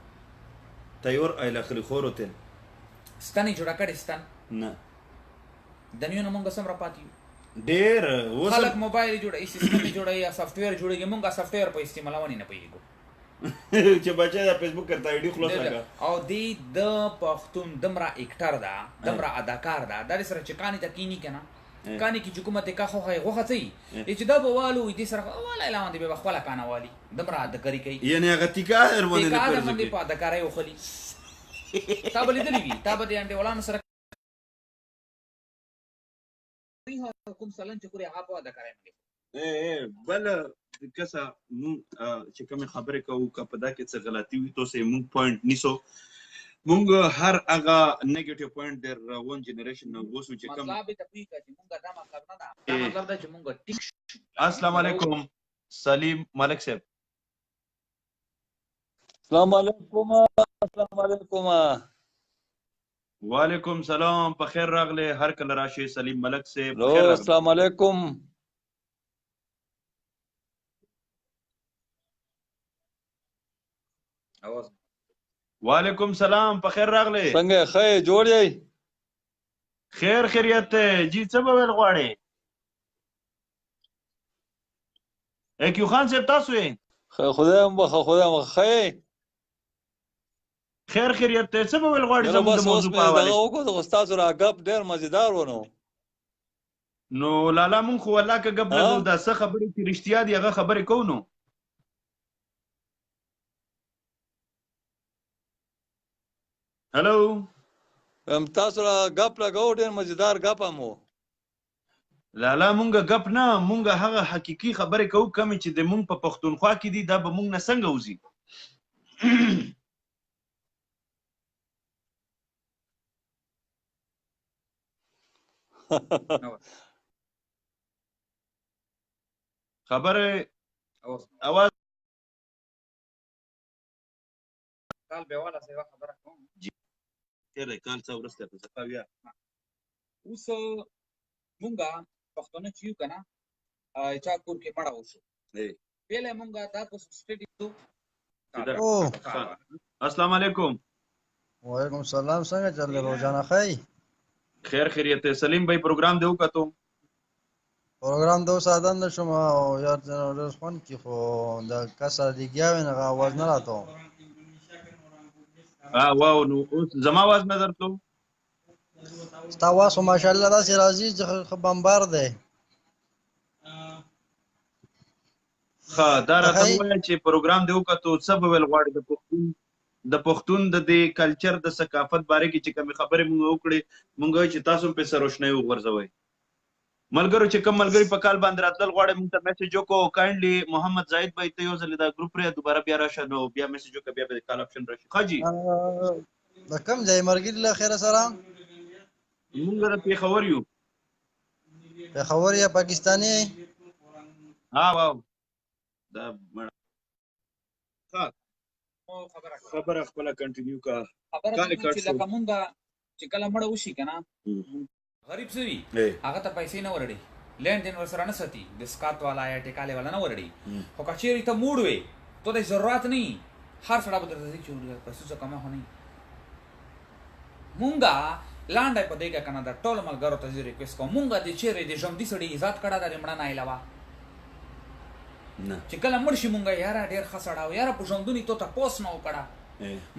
تیور آیل اخلي خور تل ستن یې جوړه کړې ستن؟ نه. دنیا نه مونږ څومره پاتې یو؟ ډېر. اوس خلک موبایل جوړوي، سیستم یې جوړوي، سافټویر جوړېږي، مونږ سافټویر په استعمالونې نه پوهېږو. چې بچی د فیسبوک کرته آی ډي خلاصه کړه. او دی د پښتون دمره اکټر ده، دمره اداکار ده، دا سره چې کاني ته کینی که نه، کاني کې چې کومه تکه خوښه یې غوښه څه وي چې دا به والو دې سره والا لاندې به خپله کانه والي، دمره اداکاري کوي. یعنې هغه تیکه در باندې نه تیکه در پرځي. باندې په اداکارۍ وخلي. تا به لیدلی وي، تا به د انډیوالانو سره کوم سلن چې خوري هغه په اداکارۍ باندې. بله کسه مونږ چې کومې خبرې کوو که په دا کې څه غلطي وي تاسو یې مونږ پوینټ نیسو، مونږ هر هغه نیګیټیو پوینټ د روان جنریشن نه وباسو چې کوم مطلب یې ته پوه کړه چې مونږ دا مطلب نه ده، دا مطلب ده چې مونږ ټیک شو. السلام علیکم سلیم ملک صاحب. السلام علیکم. السلام علیکم. وعلیکم سلام، په خیر راغلی، هر کله راشي سلیم ملک صاحب، په خیر راغلی. السلام علیکم. اواز. وعلیکم سلام، په خیر راغلی. څنګه ښه یې، جوړ یې؟ خیر خیریت دی جی. څه به ویل غواړې؟ کیو خان صاحب تاسو یې؟ خدای هم وبخښه، خدای هم وبخښه. ښه یې؟ خیر خیریت دی. څه به ویل غواړې یاره زموږ د بس اوس موضوع مې په حواله؟ دغه وکړو، خو ستاسو را ګپ ډېر مزیدار و. نو نو لالا مونږ خو والله که ګپ لګو دا څه خبرې چې رښتیا دي هغه خبرې کوو. نو هلو تاسو را ګپ لګو، ډېر مزیدار ګپ هم و. لالا مونږ ګپ نه، مونږ هغه حقیقي خبرې کوو کومې چې د مونږ په پښتونخوا کې دي، دا به مونږ نه څنګه وځي؟ خبره اواز کال به والا سیوا خبره کوم جی. تیر دی کال څه وروسته په صفا بیا. اوس مونږه پښتانه چې یو که نه، چا کور کې مړه وشو، پهله مونږه دا په سټډي تو. السلام علیکم. وعلیکم السلام. څنګه چل دی روزانه؟ ښه یې؟ خیر خیریت دی. سلیم بھائی پروګرام دی وکتو؟ پروګرام د اوس اذان نه شوم او یار ډېر خوند کی، خو د کس سره لګیا وې، نه اواز نه راتو. ها واو، نو اوس زما आवाज نه درتلو؟ ستا आवाज خو ماشاءالله داسې راځي چې ښه بمبار دی. ښه، دا راته ووایه چې پروګرام دې وکتو، څه به ویل غواړې د پښتون د دې کلچر د ثقافت باره کې چې کومې خبرې مونږ وکړې؟ مونږ چې تاسو هم پې څه روشنۍ وغورځوئ. ملګرو، چې کوم ملګري په کال باندې راتلل غواړي، مونږ ته میسج وکړو کایندلی. محمد زاهد بھائی، ته یو ځل دا ګروپ پرې دوباره بیا راشه، نو بیا میسج وکړه، بیا به کال اپشن راشي. ښه جی. د کوم ځای مرګري له خیره سره؟ مونږ د پېښور یو. پېښور یا پاکستاني؟ ها واو، دا خبره خپله کنټینیو کا. خبره چې لکه مونږ چې کله مړه وشي کنه، غریب څه وي، هغه ته پیسې نه ورړي، لین دین ورسره نه ساتي، د سکات والا یا ټیکالې والا نه ورړي. خو که چیرې ته موړ وې، ته د ضرورت نه، هر سړی به درته چې پیسو څه کمه خو نه. مونږه لاندې په دې کې کنه د ټولو ملګرو ته زه ریکویسټ کوم، مونږه د چیرې د ژوندي سړي عزت کړه د مړه نه علاوه نه؟ چې کله مړ شي، مونږه یاره ډېر ښه سړی و، یاره په ژوندوني تو تپوس نه وکړه.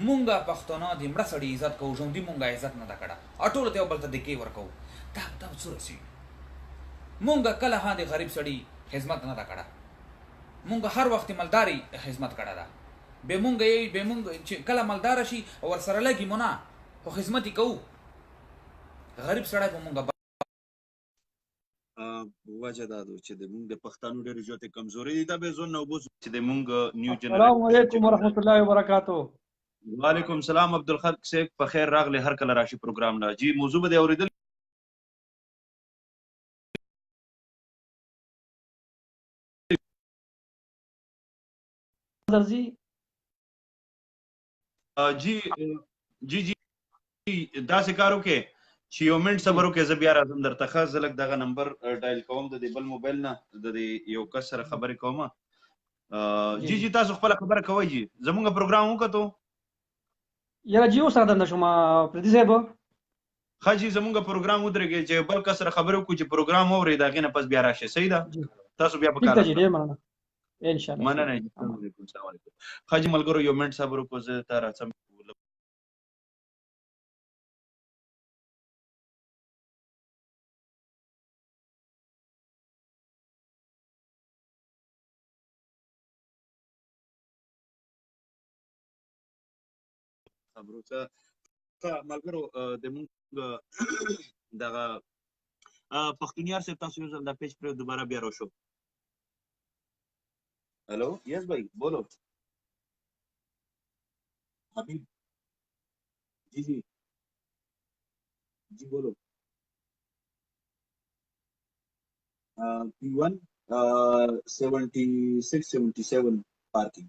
مونږه پښتانه د مړه سړي عزت کوو، ژوندي مونږه عزت نه ده کړه او ټولو ته یو بل ته دکې ورکوو. دا به څه رسي؟ مونږه کله هم د غریب سړي خدمت نه ده کړه، مونږ هر وخت مالداري خدمت کړه ده. به مونږ یې به مونږ چې کله مالدار شي او ورسره لګي مو نه، خو خدمت یې کوو. غریب سړی به مونږ وجه دا ده چې د مونږ د پښتنو ډېرې زیاتې کمزوري دي، دا به زون نه وبوسو چې د مونږ نیو جنریشن. السلام علیکم ورحمت الله وبرکاتو. وعلیکم سلام عبدالخالق صاحب، په خیر راغلی، هر کله راشي پروګرام لا جی. موضوع به دی اوریدل؟ درځي جی جی جی، داسې کار وکړئ چې یو منټ صبر وکړئ، زه بیا راځم درته. ښه، زه لږ دغه نمبر ډایل کوم د دې بل موبایل نه، د دې یو کس سره خبرې کوم. جی جی، تاسو خپله خبره کوئ جی. زمونږ پروګرام وکتو؟ یاره جی، اوس راته شوم پردي صاحب. ښه جی، زمونږ پروګرام ودرېږي چې بل کس سره خبرې وکړو چې پروګرام واوري، د هغې نه پس بیا راشي. صحیح ده؟ تاسو بیا په کار. ټیک ده جی، ډېر مننه، ان شاء الله. مننه جی، السلام علیکم. السلام علیکم. ښه جی ملګرو، یو منټ صبر وکړو، زه ته راځم. خبرو څه ملګرو د مونږ دغه پښتونیار صاحب، تاسو یو ځل دا پیج پر دوباره بیا روشو. Hello, yes भाई، बोलो हबीब. जी जी जी، बोलो. P1 76 77 parking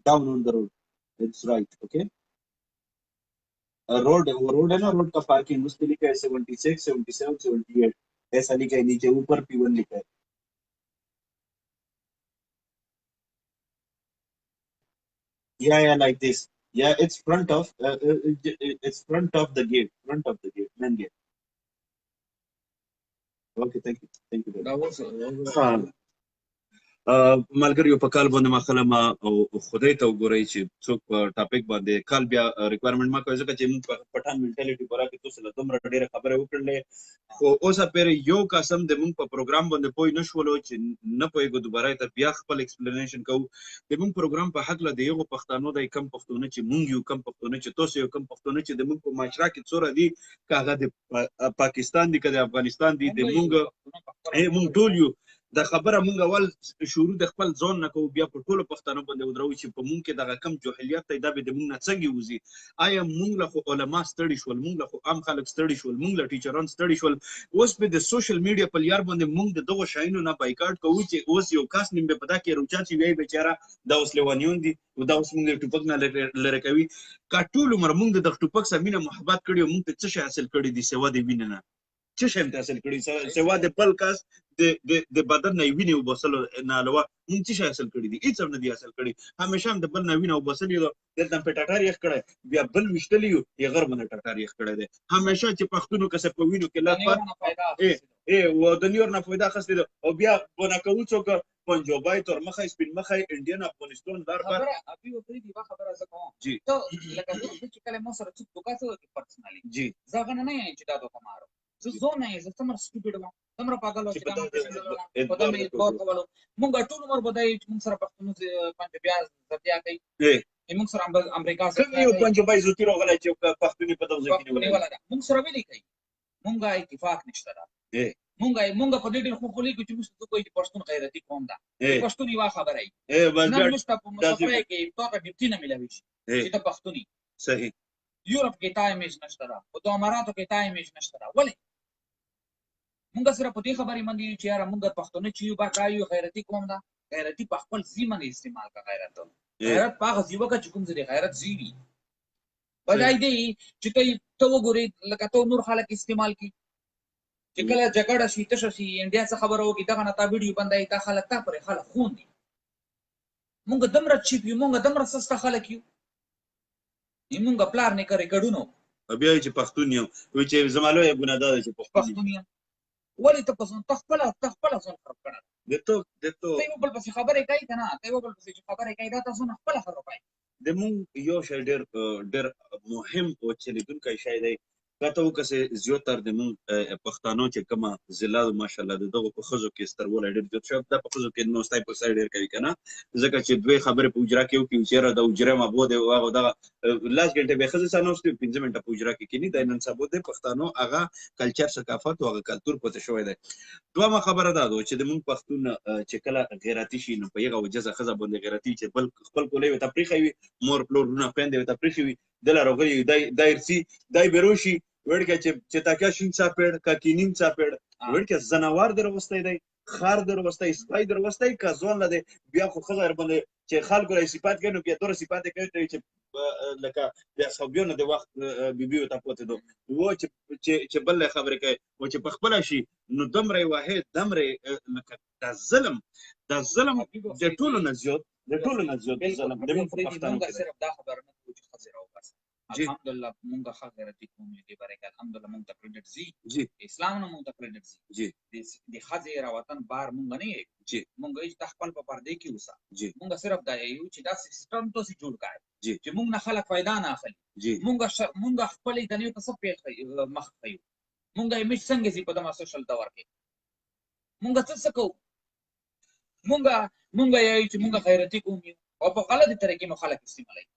down on the road, it's right. Okay, road है, वो रोड है ना, रोड का पार्किंग, उस पे लिखा है 76 77 78 ऐसा लिखा है नीचे, ऊपर P1 लिखा है. Yeah, like this. Yeah, it's front of the gate, front of the gate, main gate. Okay, thank you, thank you. دا اوس ملګریو، په کال باندې ما خلم او خدای ته وګورئ چې څوک په ټاپک باندې کال بیا ریکوایرمنټ ما کوي، ځکه چې موږ په پټان منټالیټي باره کې تاسو له دومره ډېره خبره وکړلې، خو اوسه پرې یو قسم د موږ په پروګرام باندې پوه نه شولو. چې نه پوهېږو، دوباره ته بیا خپل ایکسپلینیشن کوو. د موږ پروګرام په حق له د یو پښتانو دی، کم پښتونه چې موږ یو، کم پښتونه چې تاسو یو، کم پښتونه چې د موږ په معاشره کې څوره دي، که هغه د پاکستان دي، که د افغانستان دي، د موږ موږ ټول یو. دا خبره مونږ اول شروع د خپل ځان نه کوو، بیا په ټولو پښتنو باندې ودرو چې په مونږ کې دغه کم جاهلیت دی، دا به د مونږ نه څنګه وځي؟ آیا مونږ له خو علما ستړي شول، مونږ له خو عام خلک ستړي شول، مونږ له ټیچران ستړي شول، اوس به د سوشل میډیا په لیار باندې مونږ د دغو شیانو نه بایکاټ کوو چې اوس یو کس نیم به پتا کې روچا چې وی بیچاره دا اوس لیوانیون دي او دا اوس مونږ د ټوپک نه لرې کوي. که ټول عمر مونږ د دغه ټوپک سره مینه محبت کړي، مونږ ته څه شی حاصل کړي دي سوا د وینې نه؟ څه شی هم حاصل کړي سوا د بل کس د بدن نه وینې وباسلو نه علاوه؟ مونږ څه شی حاصل کړي دي؟ هیڅ هم نه دي حاصل کړي. همیشه هم د بل نه وینه وباسلې ده، دلته هم په ټټر یخ کړی، بیا بل ویشتلی یو یې غر باندې ټټر یخ کړی دی. همیشه چې پښتونو کسه په وینو کې لت پت ای و د نیور نه فایده اخیستې ده او بیا بنا کوو څوک پنجابی تور مخی سپین مخی انډین افغانستان لر بر. خبره ابي افریدي یوه خبره زه کوم جی. ته لکه زه چې کله مو سره څوک دوکه څه وکړي پرسنلی جی. زه هغه نه یم چې دا دوکه مارو زه زه نه یم، زه څومره سټوپډ وم، څومره پاګل وم چې چې په دا دا مې پېژندلو نه په دا اعتبار مې نه اعتبار کوو. کولو. مونږ ټول عمر به دا یو چې مونږ سره پښتنو پنجابیان زبیا کوي، مونږ سره امریکا کوم زبیا یو کوي. پنجابی زوتی راغلی چې پښتوني په دغه ځای کې پښتوني نیولی؟ والا ده مونږ سره ویلي کوي، مونږ اتفاق نشته ده. مونږ په دې ډېر خو خولې کې چې موږ څه کوي چې پښتون غیرتي قوم ده، پښتون یوه خبره یې نن موږ ته په مسافرۍ کې تا ته ډیپټي نه میلاوي شي چې ته پښتون یې. صحیح. یورپ کې تا امیج نشته ده، په اماراتو کې تا امیج نشته ده. ولې مونږ سره په دې خبرې باندې یو چې یاره مونږ پښتانه چې یو باکا یو غیرتي قوم ده، غیرتي په خپل ځای باندې استعمال کا. غیرت غیرت په هغه ځای وکړه چې کوم ځای غیرت ځای وي. بدای دی چې ته وګورې لکه ته نور خلک استعمال کی چې کله جګړه شي تشه شي انډیا څه خبره وکړي دغه نه تا ویډیو بندای تا خلک تا پرې خلک خون دي. مونږ دمره چیپ یو، مونږ دمره سسته خلک یو، مونږ پلار نیکه ریکارډونو بیا چې پښتون یم وایي چې زما لویه ګناه دا ده چې پښتون یم. ولې ته په ځان ته خپله ځان خراب کړی؟ د تو د تو ته یو بل پسې خبرې کوي که نه، ته یو بل پسې چې خبرې کوي دا ته ځان خپله خرابوي. د مونږ یو شی ډېر ډېر مهم او چلېدونکی شی دی، که ته وکسې زیاتر د مونږ پښتانو چې کومه ضلع ده ماشاءالله د دغو په ښځو کې ستروالی ډېر زیات شوی، دا په ښځو کې نو ستای پر سر ډېر کوي که نه، ځکه چې دوی خبرې په حجره کې وکړي چې یاره د حجرې مبو دی هغه دغه لس ګنټې بې ښځې سره ناست وي، 5 منټه په حجره کې کښېني. دی نن سبا د پښتانو هغه کلچر ثقافت او هغه کلتور پاتې شوی دی. دویمه خبره دا ده چې د مونږ پښتون چې کله غیرتي شي نو په هغه وجه ښځه باندې غیرتي چې بل خپل کولۍ ورته پرېښی وي، مور پلور وروڼه خویندې ورته پرېښي وي، دله راغلي وي، دی ارسي دی به روشي وړکه چې تکیه شین څاپېړ که کینین څاپېړ وړکه ځناور در وستی دی، خر در وستی، سپی در وستی، که ځوان له دی بیا خو ښځه ورباندې چې خلکو له صفات کوي نو بیا دومره صفات یې کوي ته چې لکه د اصحابیانو د وخت بیبیو ته پاتې دو و چې بل له خبرې کوي او چې په خپله شي نو دومره یې وهې دومره لکه دا ظلم د ټولو نه زیات د ټولو نه زیات ظلم د موږ په پښتنو کې. صرف دا خبره نه کوو چې ښځې راوباسه، الحمدلله مونږ ښه غیرتي قوم یو، دې باره کې الحمدلله مونږ ته کریډټ ځي، اسلام نه مونږ ته کریډټ ځي، د ښځې راوتن بار مونږ نه یو، مونږ یې ته خپل په پردې کې اوسه، مونږ صرف دا یو چې دا سیستم تاسې جوړ کړئ چې مونږ نه خلک فایده نه اخلي، مونږ خپلې دنیو ته څه پېښ مخ ښیو، مونږ امیج څنګه ځي په دغه سوشل دور کې، مونږ څه کوو، مونږ یو چې مونږ غیرتي قوم یو او په غلطې طریقې مو خلک استعمالوي،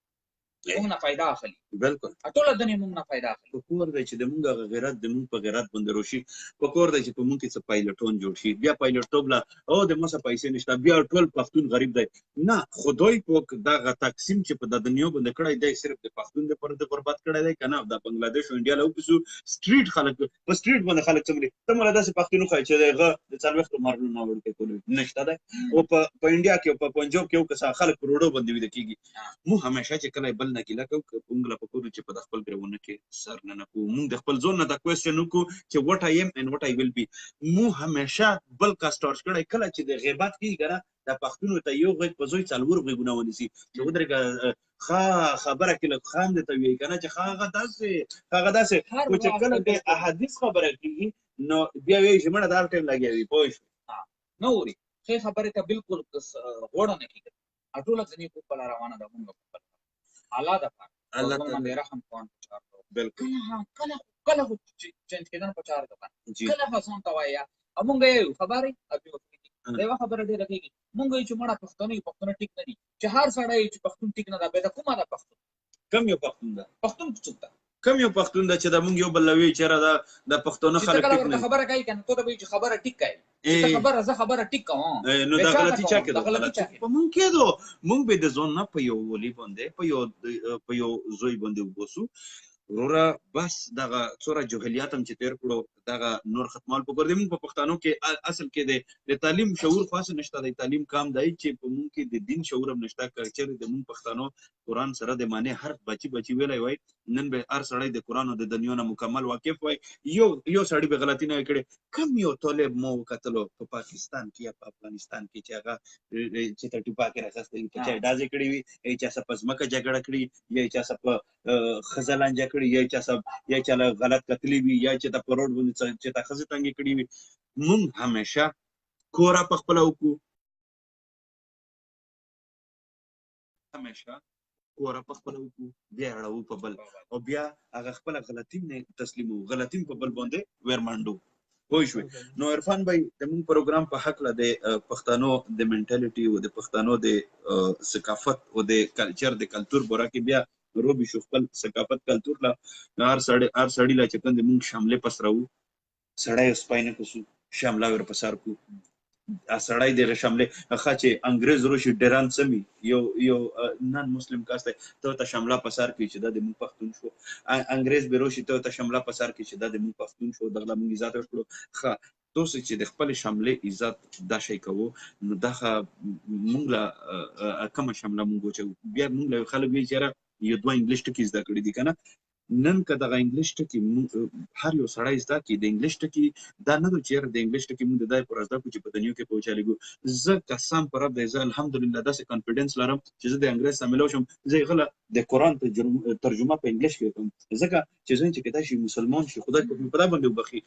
مونږ نه فایده اخلي. بالکل ټوله دنیا مونږ نه فایده اخلي. په کور دی چې د مونږ هغه غیرت د مونږ په غیرت باندې روشي، په کور دی چې په مونږ کې څه پایلټون جوړ شي، بیا پایلټوب له او د ما څه پیسې نشته، بیا ټول پښتون غریب دی. نه، خدای پاک دغه تقسیم چې په د دنیا باندې کړی دی صرف د پښتون لپاره د غربت کړی دی که نه د بنګلادیش او انډیا له وپسو سټریټ خلک په سټریټ باندې خلک څومره ته مولا داسې پښتون وښایه چې هغه د 40 مرلو نه وړوکی کولی نشته دی، او په انډیا کې او په پنجاب کې یو کس خلک په روډو باندې ویده کېږي. مو همیشه چې کله بل نه ګیله کوو که مونږ له پکور چې په د خپل ګریوانه کې سر نه نه کوو، مونږ د خپل ځان نه دا کوېسچن وکړو چې وټ آی ایم اینډ وټ آی ویل بی. مو همیشه بل کس ټارچ کړی، کله چې د غیبت کېږي که نه دا پښتونو ته یو غږ په زوی 4 غږونه ونیسي چې ودرېږه ښه خبره کې لږ خاندې ته وایي که نه چې ښه هغه داسې هغه داسې، خو چې کله د احادیث خبره کېږي نو بیا وایي چې مړه دا هر ټایم لګیا وي، پوه شوې؟ نه اوري ښې خبرې ته بالکل غوړه نه کېږي. ټوله دنیا په خپله روانه ده، مونږ په خپله الله د پاک الله تعالی باندې رحم کوان په چار ده. بالکل. کله کله خو چینج کېدنه په چار ده. کله خو ځان ته وایي او مونږ یې خبرې او دا یوه خبره ډېره کېږي، مونږ یې چې مړه پښتانه یو، پښتانه ټیک نه دي، چې هر سړی چې پښتون ټیک نه ده بیا د کومه ده پښتون؟ کوم یو پښتون ده؟ پښتون څوک ده؟ کوم یو پښتون ده چې دا مونږ یو بل لوي چې را د پښتانه خلک ټیک نه خبره کوي کنه، ته ته به چې خبره ټیک کوي، چې خبره زه خبره ټیک کوم نو دا غلطي چا کې ده؟ په مونږ کې ده. مونږ به د ځان نه په یو ولي باندې په یو زوی باندې وبوسو وروره. بس دغه څوره جهلیات هم چې تېر کړو دغه نور ختمول پکار دي. مونږ په پښتانو کې اصل کې د تعلیم شعور خو هسې نشته دی، تعلیم کم دی چې په مونږ کې د دین شعور هم نشته. که چېرې د مونږ پښتانو قرآن سره د معنی هر بچي بچي ویلی وای، نن به هر سړی د قرآن او د دنیا نه مکمل واقف وای، یو سړي به غلطي نه وای کړې. کم یو طالب مو وکتلو په پاکستان کې یا په افغانستان کې چې هغه چې ته ټوپاکې راخیستی وي، په چا یې ډزې کړې وي، یا یې چا سره په ځمکه جګړه کړې، یا یې چا سره په ښځه لانجه کړې. کړي، یا چا سب یا چا له غلط کتلی وي، یا چې ته په روډ باندې چې تا ښځې تنګې کړي وي. مونږ همیشه کورا په خپله وکړو، همیشه کوره په خپله وکړو، بیا اړوو په بل، او بیا هغه خپله غلطي نه تسلیمو، غلطي په بل باندې ورمنډو. پوه شوې؟ نو عرفان بھائی، د موږ پروګرام په حق له د پښتنو د منټالیټي او د پښتنو د ثقافت او د کلچر د کلتور باره کې بیا روبي شو. خپل ثقافت کلتور له هر سړی هر سړی لا چې کوم د موږ شاملې پس راو سړی سپای نه کوسو شاملا ور پسار کو سړی دغه شاملې ښه چې انګريز روشي ډیران سمي یو یو نن مسلم کاس دی ته ته شاملا پسار کی چې دا د موږ پښتون شو، انګريز به روشي ته ته شاملا پسار کی چې دا د موږ پښتون شو، دغه موږ عزت ورکړو. ښه تاسو چې د خپل شاملې عزت دا شی کوو، نو دا موږ له کومه شامله موږ چې بیا موږ له خلک وی چې یو دوه انګلیش ټکي زده کړي دي کنه. نن که دغه انګلیش ټکي هر یو سړی زده کړي، د انګلیش ټکي دا نه ده چې یاره د انګلیش ټکي موږ د دای پر زده کړو چې په دنیا کې په وچالېږو. زه قسم پر رب دی، زه الحمدلله داسې کانفیډنس لرم چې زه د انګریز سره ملو شم، زه یې غله د قرآن ترجمه په انګلیش کې کوم، ځکه چې زه چې کېدای شي مسلمان شي، خدای په دا باندې وبخښي.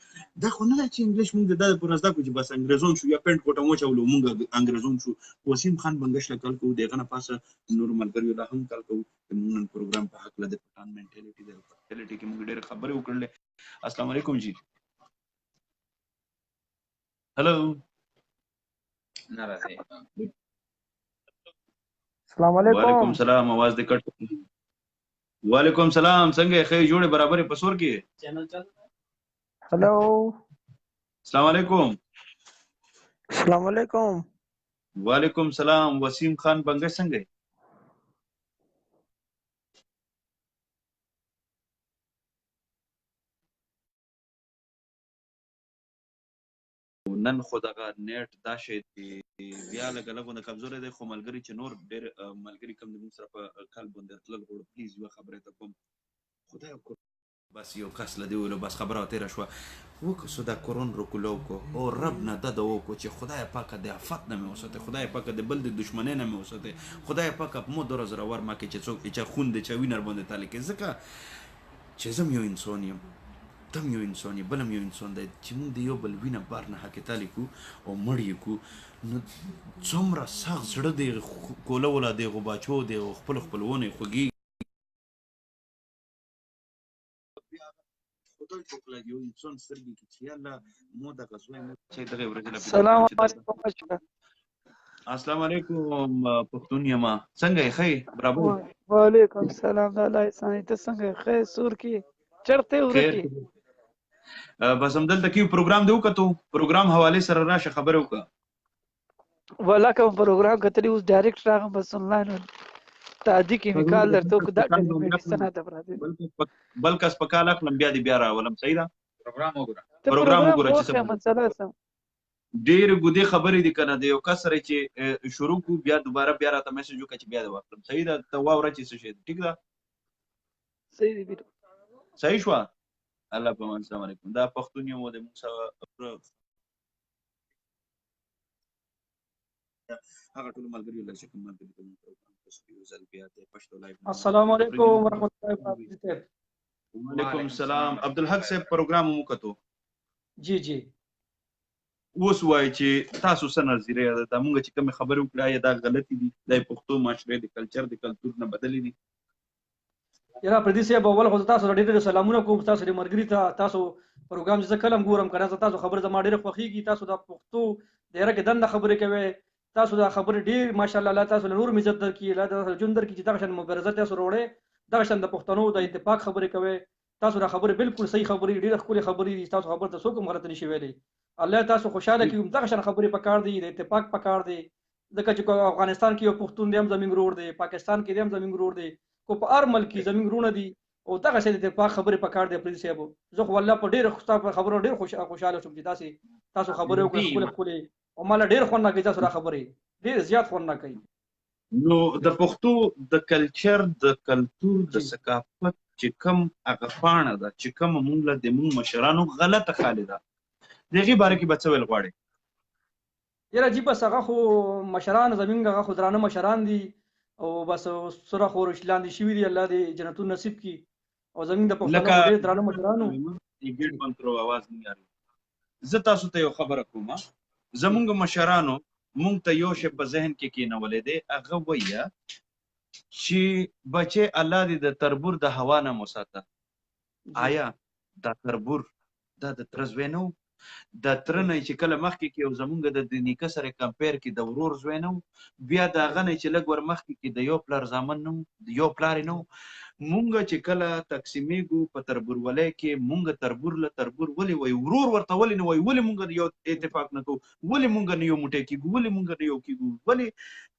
دا خو نه ده چې انګلیش موږ د دای پر زده کړو چې بس انګریزون شو یا پینټ کوټه مو چولو موږ انګریزون شو. وسیم خان بنګش له کال کوو، د هغه نه پاسه نورو ملګریو له هم کال کوو. د موږ نن پروګرام په حق له د پټان منټالیټي د منټالیټي کې موږ ډېر خبرې وکړلې. السلام علیکم جی. هلو. نه راځي. السلام علیکم. وعلیکم سلام. आवाज دې کټ. وعلیکم سلام. څنګه یې؟ ښه جوړې برابرې په سور کې؟ هلو. السلام علیکم. السلام علیکم. وعلیکم سلام. وسیم خان بنګش څنګه یې؟ نن خو دغه نیټ دا شی دی بیا لږه لږ غوندې کمزوری دی، خو ملګري چې نور ډېر ملګري کم د موږ سره په کال باندې راتلل غواړو، پلیز یوه خبره ته کوم، خدای وکړو بس یو کس له دې ویلو بس خبره تېره شوه. وکړو دا کورون رکولو کو او رب نه دا د وکړو چې خدای پاکه د آفت نه مې وساتې، خدای پاکه د بل د دشمنۍ نه مې وساتې، خدای پاکه مو دوره زورور ما کې چې څوک چې خون د چا وینه باندې تالي کې، ځکه چې زه هم یو انسان یم، ته هم یو انسان یې، بل هم یو انسان دی، چې موږ د یو بل وینه بار نه حقې تالي کو او مړ یې کو، نو څومره سخت زړه دی کوله ولا د هغو بچو د هغو خپلو خپلوانو یې خوږېږي. خدای پاک له یو انسان سترګې کې چې الله مو دغه زوی مو چې دغه ورځې له سلام علیکم. السلام علیکم. پښتون یم، څنګه یې؟ ښه یې؟ برابر؟ وعلیکم سلام. د الله احسان، ته څنګه یې؟ ښه سور کې چرته ورکی؟ بس همدلته کې پروګرام دی وکتو، پروګرام حواله سره راشه خبره وکړه. ولا کوم پروګرام کتلی، اوس ډایرکټ راغم، بس انلاین تعدی کې مې کال درته وکړ. دا ټیلی میډیسن ته راځي، بل کس په کال اخلم بیا دې بیا راولم. صحیح ده؟ پروګرام وګوره، پروګرام وګوره چې څه مسله سم. ډېر ګودې خبرې دي کنه، د یو کس سره چې شروع کو بیا دوباره بیا راته میسج وکړه چې بیا دې واخلم. صحیح ده؟ ته واوره چې څه شی دی. ټیک ده؟ صحیح دی، بالکل صحیح شوه. الله په امان. السلام علیکم. دا پښتون یو د موږ سره هغه ټول ملګري له چې کوم ملګري ته موږ پروګرام یو ځل بیا د پښتو لایف. السلام علیکم ورحمت الله وبرکاته. وعلیکم السلام. عبدالحق صاحب پروګرام مو کتو؟ جی جی. اوس وایي چې تاسو څه نظریه ده؟ دا مونږ چې کومې خبرې وکړې آیا دا غلطې دي؟ دا پښتو معاشرې د کلچر د کلتور نه بدلې دي؟ یاره پردي صاحب، اول خو تاسو ډېر ډېر سلامونه کوم، تاسو د ملګري ته. تاسو پروګرام چې زه کله هم ګورم که نه، تاسو خبرې زما ډېره خوښېږي. تاسو د پښتو دایره کې دننه خبرې کوئ، تاسو دا خبرې ډېر ماشاءالله، الله تاسو له نور عزت درکړي، الله تاسو له ژوند درکړي چې دغه شان مبارزه تاسو راوړئ، دغه شان د پښتنو د اتفاق خبرې کوئ. تاسو دا خبرې بالکل صحیح خبرې، ډېرې ښکلې خبرې دي. تاسو خبرې ته څوک هم غلطه نشي ویلی. الله تاسو خوشحاله کړي. دغه شان خبرې پکار دي، د اتفاق پکار دی، ځکه چې افغانستان کې یو پښتون دی هم زموږ ورور دی، پاکستان کې دی هم زموږ ورور دی، کو په هر ملک کې زموږ وروڼه دي، او دغه شان د اتفاق خبرې پکار دی. پریدي صاحب، زه خو والله په ډېر ستا په خبرو ډېر خوشحاله شوم چې تاسې تاسو خبرې وکړې ښکلې ښکلې، او ماله ډېر خوند راکوي تاسو دا خبرې، ډېر زیات خوند راکوي. نو د پښتو د کلچر د کلتور د ثقافت چې کوم هغه پاڼه ده چې کوم مونږ له د مونږ مشرانو غلطه خالي ده، د هغې باره کې به څه ویل غواړې؟ یاره جی بس هغه خو مشران زمونږ هغه خو درانه مشران دي، او بس سره خو لاندې شوي دي، الله دې جنتونه نصیب کړي. او زمونږ د پښتنو لکه ډېر درانه مشرانو. ګیټ بند کړو، اواز نه یاري. زه تاسو ته یو خبره کوم، زمونږ مشرانو مونږ ته یو شی په ذهن کې کینولې دی، هغه وایي چې بچې الله دې د تربور د هوا نه مو ساته. آیا دا تربور دا د تره زوی نه و؟ د تره نه چې کله مخکې کې او زمونږ د نیکه سره کمپیر کې د ورور زوی نه و، بیا د هغه نه چې لږ ور مخکې کې د یو پلار زامن نه و، د یو پلار یې نه و. مونږ چې کله تقسیمېږو په تربورولۍ کې، مونږ تربور له تربور ولې وایو، ورور ورته ولې نه وایو؟ ولې مونږ یو اتفاق نه کوو؟ ولې مونږ نه یو موټی کېږو؟ ولې مونږ نه یو کېږو؟ ولې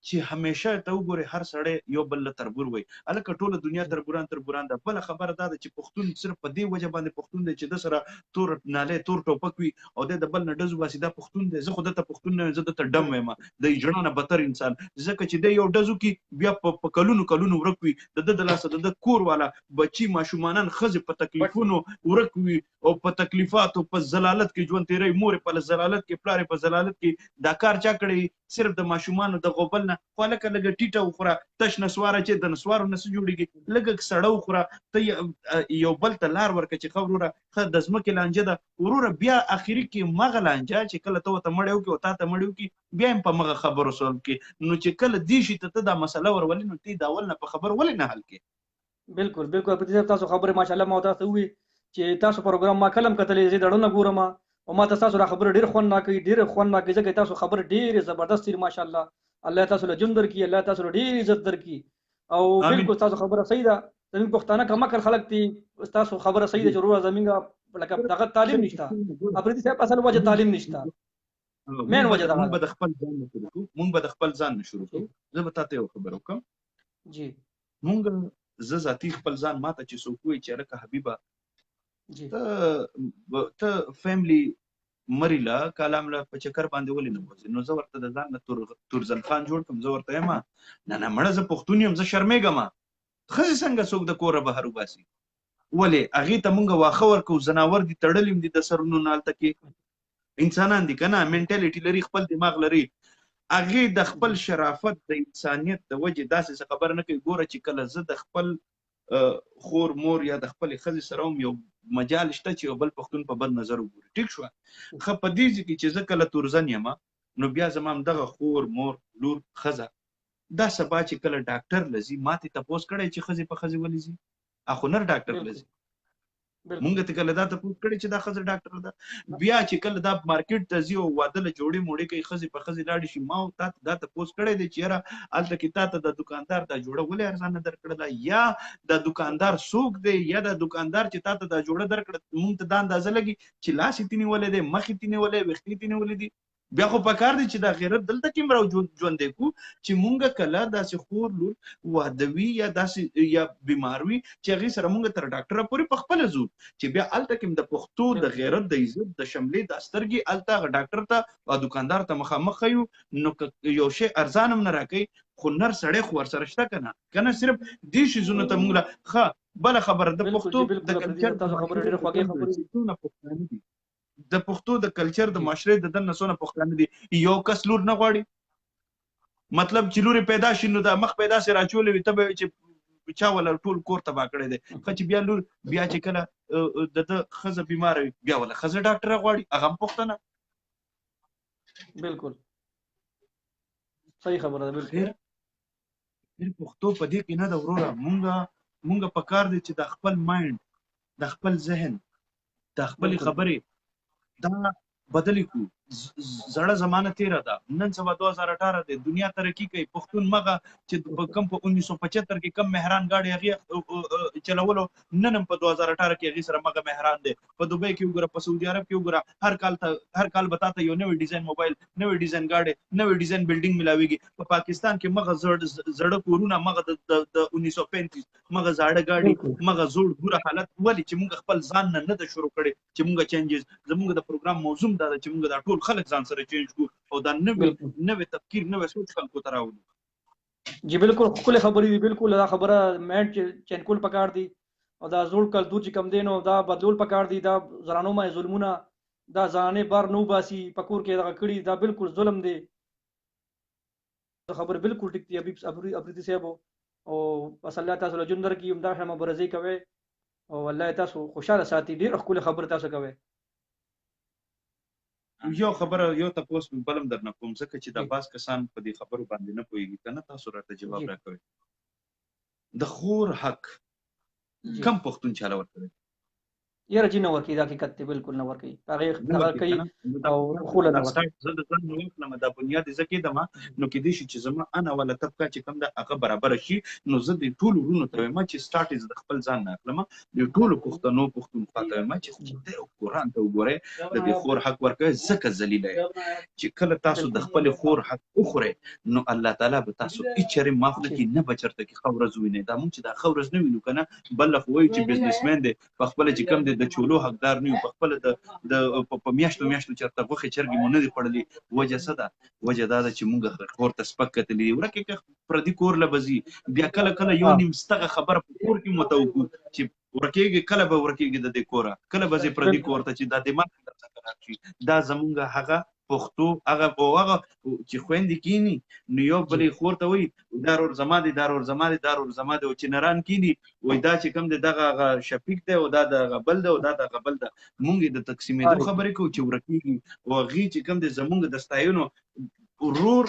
چې همیشه ته وګورې هر سړی یو بل له تربور وایي؟ هلکه ټوله دنیا تربوران تربوران ده. بله خبره دا ده چې پښتون صرف په دې وجه باندې پښتون دی چې ده سره تور نالی تور ټوپک وي او دی د بل نه ډز وباسي، دا پښتون دی. زه خو ده ته پښتون نه وایم، زه ده ته ډم وایم، د اجړا نه بتر انسان، ځکه چې دی یو ډز وکړي بیا په کلونو کلونو ورک وي، د ده د لاسه د ده کور والا بچي ماشومانان ښځې په تکلیفونو ورک وي او په تکلیفاتو په ذلالت کې ژوند تېروي، مور یې په ذلالت کې، پلار یې په ذلالت کې. دا کار چا کړی؟ صرف د ماشومانو د غوبل نه. خو هلکه لږه ټیټه وخوره، تش نسواره چې د نسوارو نه څه جوړېږي؟ لږه سړه وخوره، ته یو بل ته لار ورکړه چې ښه وروره، ښه د ځمکې لانجه ده وروره. بیا اخري کې مغه لانجه چې کله ته ورته مړی وکړې او تا ته مړی وکړي، بیا هم په مغه خبرو سولو کې. نو چې کله دې شي ته ته دا مسله ورولې، نو ته د اول نه په خبرو ولې نه حل کې؟ بالکل بالکل اپریدي صاحب، تاسو خبرې ماشاءالله. ما تاسو وی چې تاسو پروګرام ما کلم کتلې، زه دړونه ګورم او ما ته تاسو را خبرې ډېر خوند راکوي، ډېر خوند راکوي، ځکه تاسو خبرې ډېرې زبردست دي ماشاءالله. الله تاسو له ژوند درکړي، الله تاسو له ډېر عزت درکړي. او بالکل تاسو خبره صحیح ده، زموږ پښتانه کم عقل خلک دي. تاسو خبره صحیح ده چې وروره زموږ لکه دغه تعلیم نشته اپریدي صاحب، اصل وجه تعلیم نشته، مین وجه دغه. مونږ به د خپل ځان نه شروع کوو، مونږ به د خپل ځان نه شروع کوو. زه به تاته یو خبره وکړم. جی. مونږ زه ذاتي خپل ځان ماته چې څوک وایي چې هلکه حبیبه ته ته فیملی مری له کالام له په چکر باندې ولې نه وځې؟ نو زه ورته د ځان نه تورزن خان جوړ کړم. زه ورته وایم نه نه مړه زه پښتون یم، زه شرمېږم. ښځې څنګه څوک د کوره بهر وباسي؟ ولې هغې ته مونږ واښه ورکوو؟ ځناور دي، تړلي هم دي د سرونو نه، هلته کې انسانان دي که نه، منټالټي لري، خپل دماغ لري. هغې د خپل شرافت د انسانیت د وجې داسې څه خبره نه کوي. ګوره چې کله زه د خپل خور مور یا د خپلې ښځې سره هم یو مجال شته چې یو بل پښتون په بد نظر وګوري، ټیک شوه؟ ښه په دې ځای کې چې زه کله تورزن یم، نو بیا زما همدغه خور مور لور ښځه دا سبا چې کله ډاکټر له ځي، ما ترې تپوس کړی چې ښځې په ښځې ولې ځي؟ اخو نر ډاکټر له ځي. مونږ ته کله دا تپوس کړی چې دا ښځه ډاکټر ده؟ بیا چې کله دا مارکیټ ته ځي او واده له جوړې موړې کوي، ښځې په ښځې لاړې شي، ما او تا ته دا تپوس کړی دی چې یاره هلته کې تا ته د دکاندار دا جوړه ولې ارزانه درکړله؟ یا دا دکاندار څوک دی؟ یا دا دکاندار چې تا ته دا جوړه درکړه، مونږ ته دا اندازه لګي چې لاس یې ترې نیولی دی، مخ یې ترې نیولی، ویښتې یې ترې نیولي دي. بیا خو پکار دی چې دا غیرت دلته کې هم راو ژوندی کړو چې مونږ کله داسې خور لور واده وي یا داسې یا بیمار وي چې هغې سره مونږ تر ډاکټره پورې په خپله ځو، چې بیا هلته کې هم د پښتو د غیرت د عزت د شملې دا سترګې هلته هغه ډاکټر ته او دکاندار ته مخامخ ښیو. نو که یو شی ارزان هم نه راکوي خو نر سړی خو ورسره شته که نه؟ که نه صرف دې شیزونو ته مونږ له ښه بله خبره د پښتو د کلچر تاسو خبره ډېره خوږې خبرې دي. څونه پښتانه دي د پښتو د کلچر د معاشرې د دننه څونه پښتانه دي یو کس لور نه غواړي، مطلب چې لور پیدا شي نو د مخ پیدا سي راچولې وي، ته به چې چا ولا ټول کور تباه کړی دی. ښه چې بیا لور بیا چې کله د ده ښځه بیماره وي بیا ولا ښځه ډاکټره غواړي، هغه هم پښتنه. بالکل صحیح خبره ده. بالکل خیر پښتو په دې کې نه ده وروره. مونږ په کار دی چې د خپل مایند د خپل ذهن د خپلې خبرې دا بدلې کړو. زړه زمانه تیره ده، نن سبا 2018 دی، دنیا ترقي کوي. پښتون مغه چې په کم په 1975 کې کم مهران ګاډی هغې چلولو، نن هم په 2018 کې هغې سره مغه مهران دی. په دوبۍ کې وګوره، په سعودي عرب کې وګوره، هر کال به تا ته یو نوی ډیزاین موبایل، نوی ډیزاین ګاډی، نوی ډیزاین بلډینګ ملاویږي. په پاکستان کې مغه زړه کورونه، مغه د 1935 مغه زاړه ګاډي، مغه زوړ ګوره حالت. ولې چې موږ خپل ځان نه نه ده شروع کړی چې موږ چینجز، زموږ د پروګرام موضوع دا ده چې موږ دا ټول خلک ځان سره چینج کړو او دا نوی تفکیر نوی سوچ خلکو ته راوړو. جی بالکل ښکلې خبرې دي. بالکل دا خبره مینډ چینج کول پکار دي او دا زوړ کلتور چې کوم دی نو دا بدلول پکار دي. دا زنانو باندې ظلمونه، دا زنانې بار نه وباسي په کور کې دغه کړي، دا بالکل ظلم دی. خبرې بالکل ټیک دي حبیب افریدي صاحب، او بس الله تاسو له ژوند درکړي، همدا شان مبارزې کوئ. او الله تاسو خوشاله ساتي. ډېر ښکلې خبرې تاسو کوئ. یو خبره، یو تپوس مې بلم درنه کوم، ځکه چې دا بعض کسان په دې خبرو باندې نه پوهېږي، که نه تاسو راته جواب راکوئ. د خور حق کم پښتون چاله ورکوي؟ یاره چې نه ورکوي، دا حقیقت دی، بالکل نه ورکوي. هغه دغه کوي او خور نه ورکوي. زه د ځان نه واخلم، دا بنیاد یې زه کېدم، نو کېدای شي چې زما انا والا طبقه چې کوم ده هغه برابره شي. نو زه د ټولو وروڼو ته وایم چې سټارټ یې زه د خپل ځان نه اخلم، د ټولو پښتنو پښتونخوا ته وایم چې خدای او قرآن ته وګورئ، د دې خور حق ورکوئ، ځکه ذلیله یې. چې کله تاسو د خپلې خور حق وخورئ نو الله تعالی به تاسو هېچرې معاف نه کړي، نه به چېرته کې ښه ورځ ووینئ. دا موږ چې دا ښه ورځ نه وینو که نه، بل خو وایو چې بزنسمن دی، په خپله چې کوم دی د چولو حقدار نه یو، په خپله د د په میاشتو میاشتو چېرته غوښې چرګې مو نه دي خوړلې. وجه څه ده؟ وجه دا ده چې موږ خور ته سپک کتلي دي. ورکه که پردي کور له به ځي، بیا کله کله یو نیم ستغه خبره په کور کې مو ته وکړو چې ورکېږي، کله به ورکېږي د دې کوره، کله به ځې پردي کور ته چې دا دماغ درڅخه خراب شي. دا زمونږ هغه پښتو هغه او هغه چې خویندې کینی نو یو بلې خور ته وایي دا رور زما دی، دا رور زما دی، دا رور زما دی، او چې نران کینی وایي دا چې کوم دی دغه هغه شفیق دی او دا دغه بل دی او دا دغه بل ده. مونږ یې د تقسیمېدو خبرې کوو چې ورکېږي، او هغې چې کوم دی زمونږ د ستاینو ورور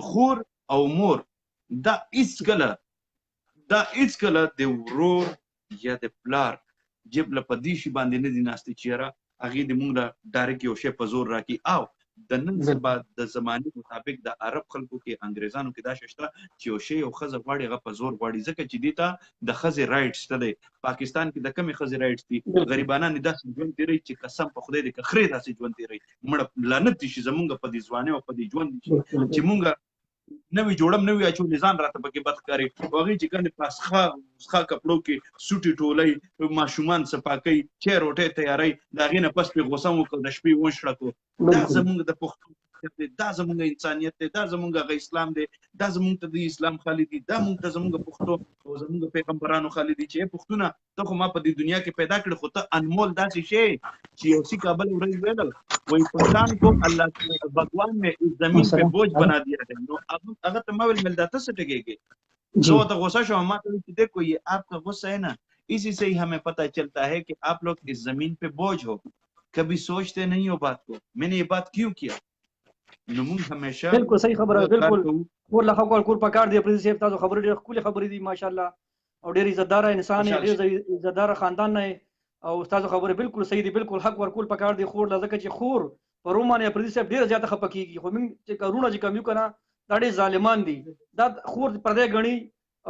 خور او مور دا هیڅکله، دا هیڅکله د ورور یا د پلار جیب له په دې شي باندې نه دي ناستې چې یاره هغې دې مونږ له ډایرکټ یو شی په زور راکړي. او د نن سبا د زمانې مطابق د عرب خلکو کې، انګریزانو کې دا شی شته چې یو شی یو ښځه غواړي هغه په زور غواړي، ځکه چې دې ته د ښځې رایټس شته دی. پاکستان کې د کمې ښځې رایټس دي، غریبانان یې داسې ژوند تېروي چې قسم په خدای دې که خرې داسې ژوند تېروي، مړه لعنت دې شي زمونږ په دې ځوانۍ او په دې ژوند دې شي چې مونږ نوی جوړم نوی اچولې، ځان راته پکې بد ښکاري. او هغې چې کنې په سخا سخا کپړو کې سوټي ټولوي، ماشومان صفا کوي، چای روټۍ تیاروي، د هغې نه پس پرې غوسه هم وکړو، د شپې وشړکو. دا زمونږ د پښتو دی، دا زمونږ انسانیت دی، دا زمونږ هغه اسلام دی، دا زمونږ ته د اسلام خالي دي، دا مونږ ته زمونږ پښتو او زمونږ پیغمبرانو خالي دي چې پښتونه ته خو ما په دې دنیا کې پیدا کړې، خو ته انمول داسې شی چې یو سی کابل ورځ ویل وایي پښتان کو الله بھگوان نے اس زمین پہ بوجھ بنا دیا ہے. نو هغه ته ما ویل مل دا ته څه ټکېږې؟ زه ورته غوسه شوم، ما ته ویل چې دیکھو یہ آپ کا غصہ ہے نا، اسی سے ہی ہمیں پتہ چلتا ہے کہ آپ لوگ اس زمین پہ بوجھ ہو، کبھی سوچتے نہیں ہو بات کو، میں نے یہ بات کیوں کیا. نو مونږ همیشه بالکل صحیح خبره، بالکل کور له خو کور پکار دی. پرې صاحب تاسو خبرې ډېر ښکلې خبرې دي ماشاءالله، او ډېر عزتدار انسان یې، ډېر عزتدار خاندان نه او تاسو خبرې بالکل صحیح دي. بالکل حق ورکول پکار دی خور له، ځکه چې خور په رومانه پرې صاحب ډېر زیاته خپه کیږي. خو موږ چې کارونه چې کم یو کنه دا ډېر ظالمان دي، دا خور پردی ګڼي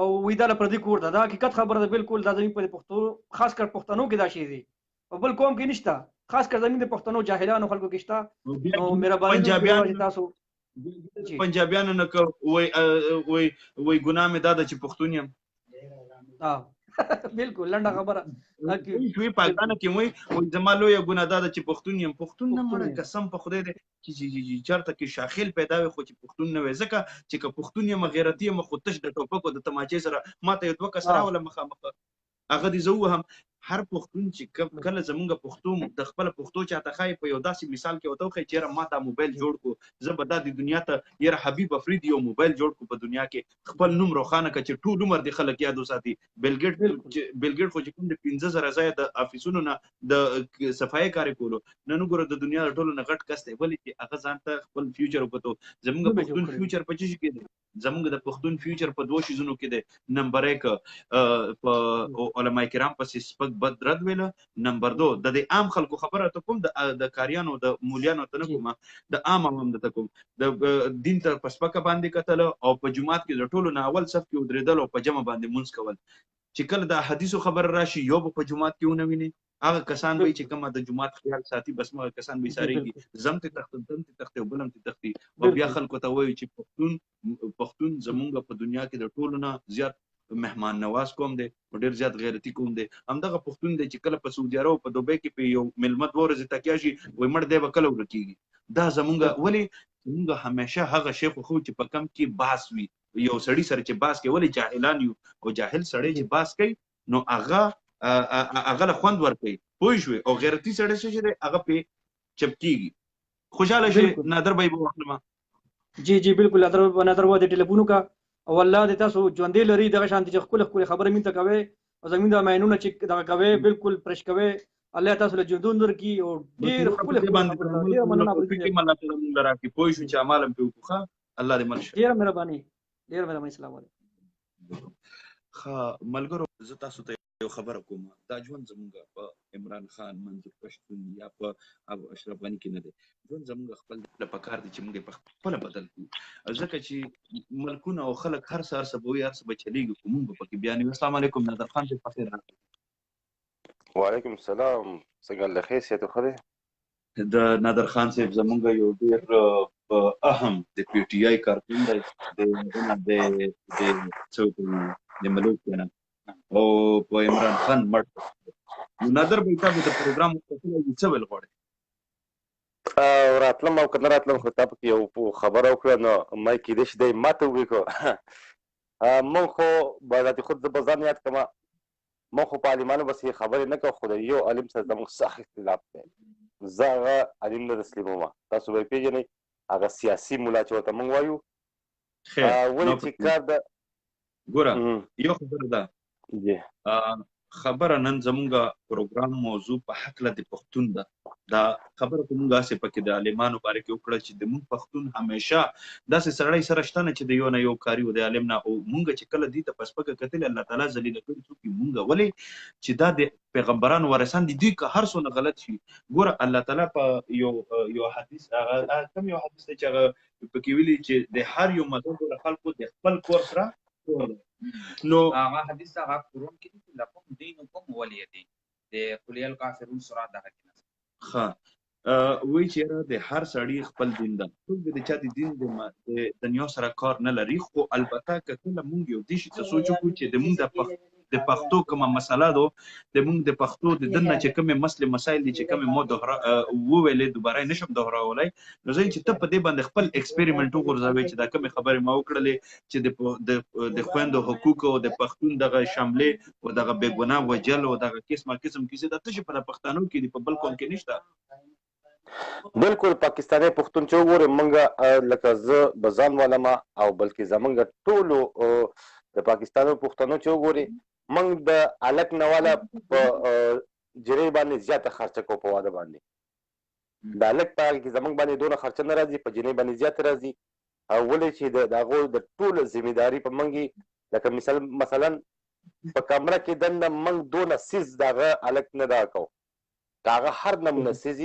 او وی دا له پردي کور ده. دا حقیقت خبره ده بالکل. دا زموږ په پښتو خاص کر پښتنو کې دا شی دی، په بل قوم کې نشته، خاص کر زموږ د پښتنو جاهلانو خلکو کې شته. نو مهرباني پنجابیان تاسو پنجابیانو نه وای وای وای ګناه مې دا ده چې پښتون یم. بالکل لنډه خبره شوې پاکستان کې وای وای زما لویه ګناه دا ده چې پښتون یم. پښتون نه مړه قسم په خدای دی چې چېرته کې شاخیل پیدا وي خو چې پښتون نه وي، ځکه چې که پښتون یم غیرتي یم خو تش د ټوپکو د تماچې سره ما ته یو دوه کسه راوله مخامخ هغه دې زه ووهم. هر پښتون چې کله زمونږ پښتو د خپل پښتو چاته ښایي په یو داسې مثال کې ورته وښایي چې یاره ما دا موبایل جوړ کړو، زه به دا د دنیا ته یاره حبیب افریدي یو موبایل جوړ کړو په دنیا کې، خپل نوم روښانه کړه چې ټول عمر دې خلک یاد وساتي. بلګیټ خو چې کوم د 5000 ځایه د آفیسونو نه د صفایۍ کار یې کولو، نن وګوره د دنیا د ټولو نه غټ کس دی، ولې چې هغه ځان ته خپل فیوچر وکتو. زمونږ پښتون فیوچر په څه شي کې دی؟ زمونږ د پښتون فیوچر په دوو شیزونو کې دی. نمبر 1 په علما کرام پسې سپک بد رد ویله. نمبر 2 د دې عام خلکو خبره ته کوم، د کاریانو د مولیانو ته نه کوم، د عام عوام ته کوم، د دین ته په سپکه باندې کتل او په جومات کې د ټولو نه اول صف کې ودرېدل او په جمع باندې مونځ کول. چې کله د حدیثو خبره راشي یو به په جومات کې ونه ویني، هغه کسان به چې کومه د جومات خیال ساتي بس هغه کسان به ساريږي، زم ته تختم تم ته تختې او بلم ته تختې. او بیا خلکو ته وایو چې پښتون زمونږ په دنیا کې د ټولو نه زیات مهمان نواز قوم دی او ډېر زیات غیرتي قوم دی. همدغه پښتون دی چې کله په سعودي عرب په دوبۍ کې په یو مېلمه دوه ورځې تکیا شي وایي مړ دی به کله ورکېږي. دا زمونږ ولې زمونږ همیشه هغه شی خوښوو چې په کم کې باس وي، یو سړي سره چې باس کوي. ولې جاهلان یو او جاهل سړی چې باس کوي نو هغه هغه له خوند ورکوي، پوه شوې؟ او غیرتي سړی څه شی دی هغه پې چپ کېږي. خوشحاله شې نادر بھائی به واخلم. جی جی بالکل نادر نادر واه د ټلیفون وکړه او الله دې تاسو ژوندې لري. دغه شان چې ښکلې ښکلې خبرې مونږ ته کوئ او او زموږ د ماینونه چې دغه کوي بالکل پرش کوي. الله تاسو له ژوندون درکړي او بس ډېر وروره په ښکلې دې ښکلې باندې خبرې د عمل ډېره کولو مننه توفیق افریدي صاحب. هم الله تعالی مونږ له راکړي، پوه شو چې عمل هم پرې وکړو. ښه، الله دې مل شه. ډېره مهرباني، ډېره مهرباني. سلام علیکم. ښه ملګرو، زه تاسو ته یو خبره کوم. دا ژوند زمونږ په عمران خان، منظور پښتون یا په اشرف غني کې نه دی. ژوند زمونږ خپل دی، پکار دی چې موږ یې په خپله بدل کړو، ځکه چې ملکونه او خلک هر څه هر څه به وي، هر څه به چلېږي، خو موږ به پکې بیا نه یو. السلام علیکم نادر خان صاحب، پخیر راغلی. وعلیکم السلام، څنګه الله خیر، صحت ښه دی؟ د نادر خان صاحب زمونږ یو ډیر اهم د پی ټی آی کارکون دی، د د د څه د ملوک نه او په عمران خان مړ. نو نادر بھائی، تاسو د پروګرام وکړه، څه ویل غواړئ؟ راتلم او که نه راتلم، خو تا پکې یو خبره وکړه نو ما کېدای شي دی ماته ووایي. که مونږ خو به خود زه به ځان یاد کړم، مونږ خو په عالمانو بس خبرې نه کوو، خو د یو عالم سره زموږ سخت اختلاف دی. زه هغه عالم نه تسلیموم، تاسو به یې پېژنئ، هغه سیاسي ملا چې ورته مونږ وایو. خیر، ولې چې کار د ګوره یو خبره ده، خبره نن زمونږ پروګرام موضوع په حق له د پښتون ده. دا خبره خو مونږ هسې پکې د عالمانو باره کې وکړه چې د مونږ پښتون همیشه داسې سړی سره شته نه چې د یو نه یو کاري او د عالم نه، او مونږ چې کله دوی ته په سپکه کتلې، الله تعالی ذلیله کړي څوک یو مونږ؟ ولې چې دا د پیغمبرانو وارثان دي، دوی که هر څونه غلط شي. ګوره الله تعالی په یو یو حدیث، هغه کوم یو حدیث دی چې هغه پکې ویلي چې د هر یو مذهب له خلکو د خپل کور سره کور دی. نو هغه حدیث هغه قرآن کې دی چې لکم دینکم ولی دین، د قل الکافرون سورة دغه کې نازل. ښه، وایي چې یاره د هر سړي خپل دین ده، څوک به د چا د دین د دنیا سره کار نه لري. خو البته که کله مونږ یو دې شي ته سوچ وکړو چې د مونږ د پښتو کومه مسله ده، د مونږ د پښتو د دننه چې کومې مسلې مسایل دي چې کومې مو دوهرا وویلې، دوباره یې نشم دوهراولی. نو زه چې ته په دې باندې خپل ایکسپریمنټ وغورځوې چې دا کومې خبرې ما وکړلې چې د خویندو حقوق او د پښتون دغه شملې او دغه بېګناه وژل او دغه قسمه قسم کیسې، دا تشې په پښتنو کې دي، په بل قوم کې نشته. بالکل، پاکستاني پښتون چې وګورې مونږ، لکه زه به ځان والم او بلکې زمونږ ټولو د پاکستانو پښتنو چې وګورې، مونږ د هلک نه والا په جرې باندې زیاته خرچه کوو. په واده باندې د هلک په هغه کې زمونږ باندې دونه خرچه نه راځي، په جنۍ باندې زیاته راځي، او ولې چې د هغو د ټولو ذمهداري په مونږ، لکه مثال مثلا په کمره کې دننه مونږ دونه څیز د هغه هلک نه دغه کوو، که هغه هر نمونه څیز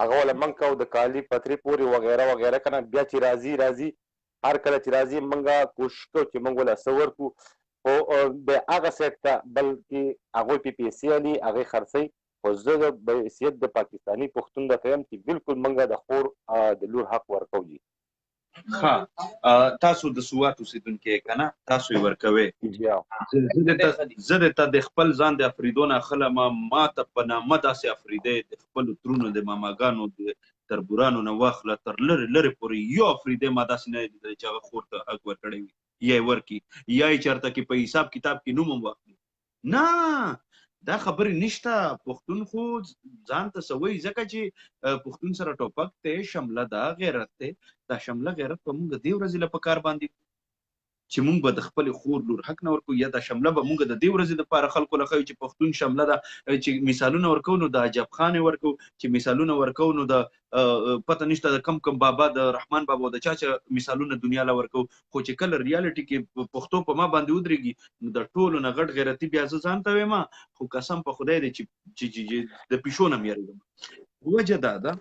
هغه ولا مونږ کوو، د کالي پتري پورې وغیره وغیره که نه. بیا چې راځي راځي، هر کله چې راځي مونږ کوشش کوو چې مونږ ولا څه ورکړو، خو د هغه سیټ ته بلکې هغوی پې پیسې علي، هغې خرڅوي. خو زه د حیثیت د پاکستاني پښتون درته وایم چې بالکل مونږ د خور د لور حق ورکوو جي. ښه، تاسو د سوات اوسېدونکی یې که نه؟ تاسو یې ورکوئ؟ زه د ته د خپل ځان د افریدو نه اخلم، ما ته په نامه داسې افریدی د خپلو ترونو د ماماګانو د تربورانو نه واخله تر لرې لرې پورې یو افریدی ما داسې نه دی لیدلی چې هغه خور ته حق ورکړی وي یا یې ورکړي یا یې چېرته کې په حساب کتاب کې نوم هم واخلي. نه، دا خبرې نشته. پښتون خو ځان ته سوی، ځکه چې پښتون سره ټوپک دی، شمله ده، غیرت دی. دا شمله غیرت په مونږ دې ورځې له پکار باندې چې مونږ به د خپلې خور لور حق نه ورکو، یا دا شمله به مونږ د دې ورځې دپاره خلکو له ښیو چې پښتون شمله ده، چې مثالونه ورکوو نو د عجب خان یې ورکوو، چې مثالونه ورکوو نو د پته نشته د کم کم بابا، د رحمان بابا او د چا چا مثالونه دنیا له ورکوو. خو چې کله ریالټي کې پښتو په ما باندې ودرېږي نو د ټولو نه غټ غیرتي بیا زه ځان ته وایم، خو قسم په خدای دی چې د پیشو نه مې یریږم. وجه دا ده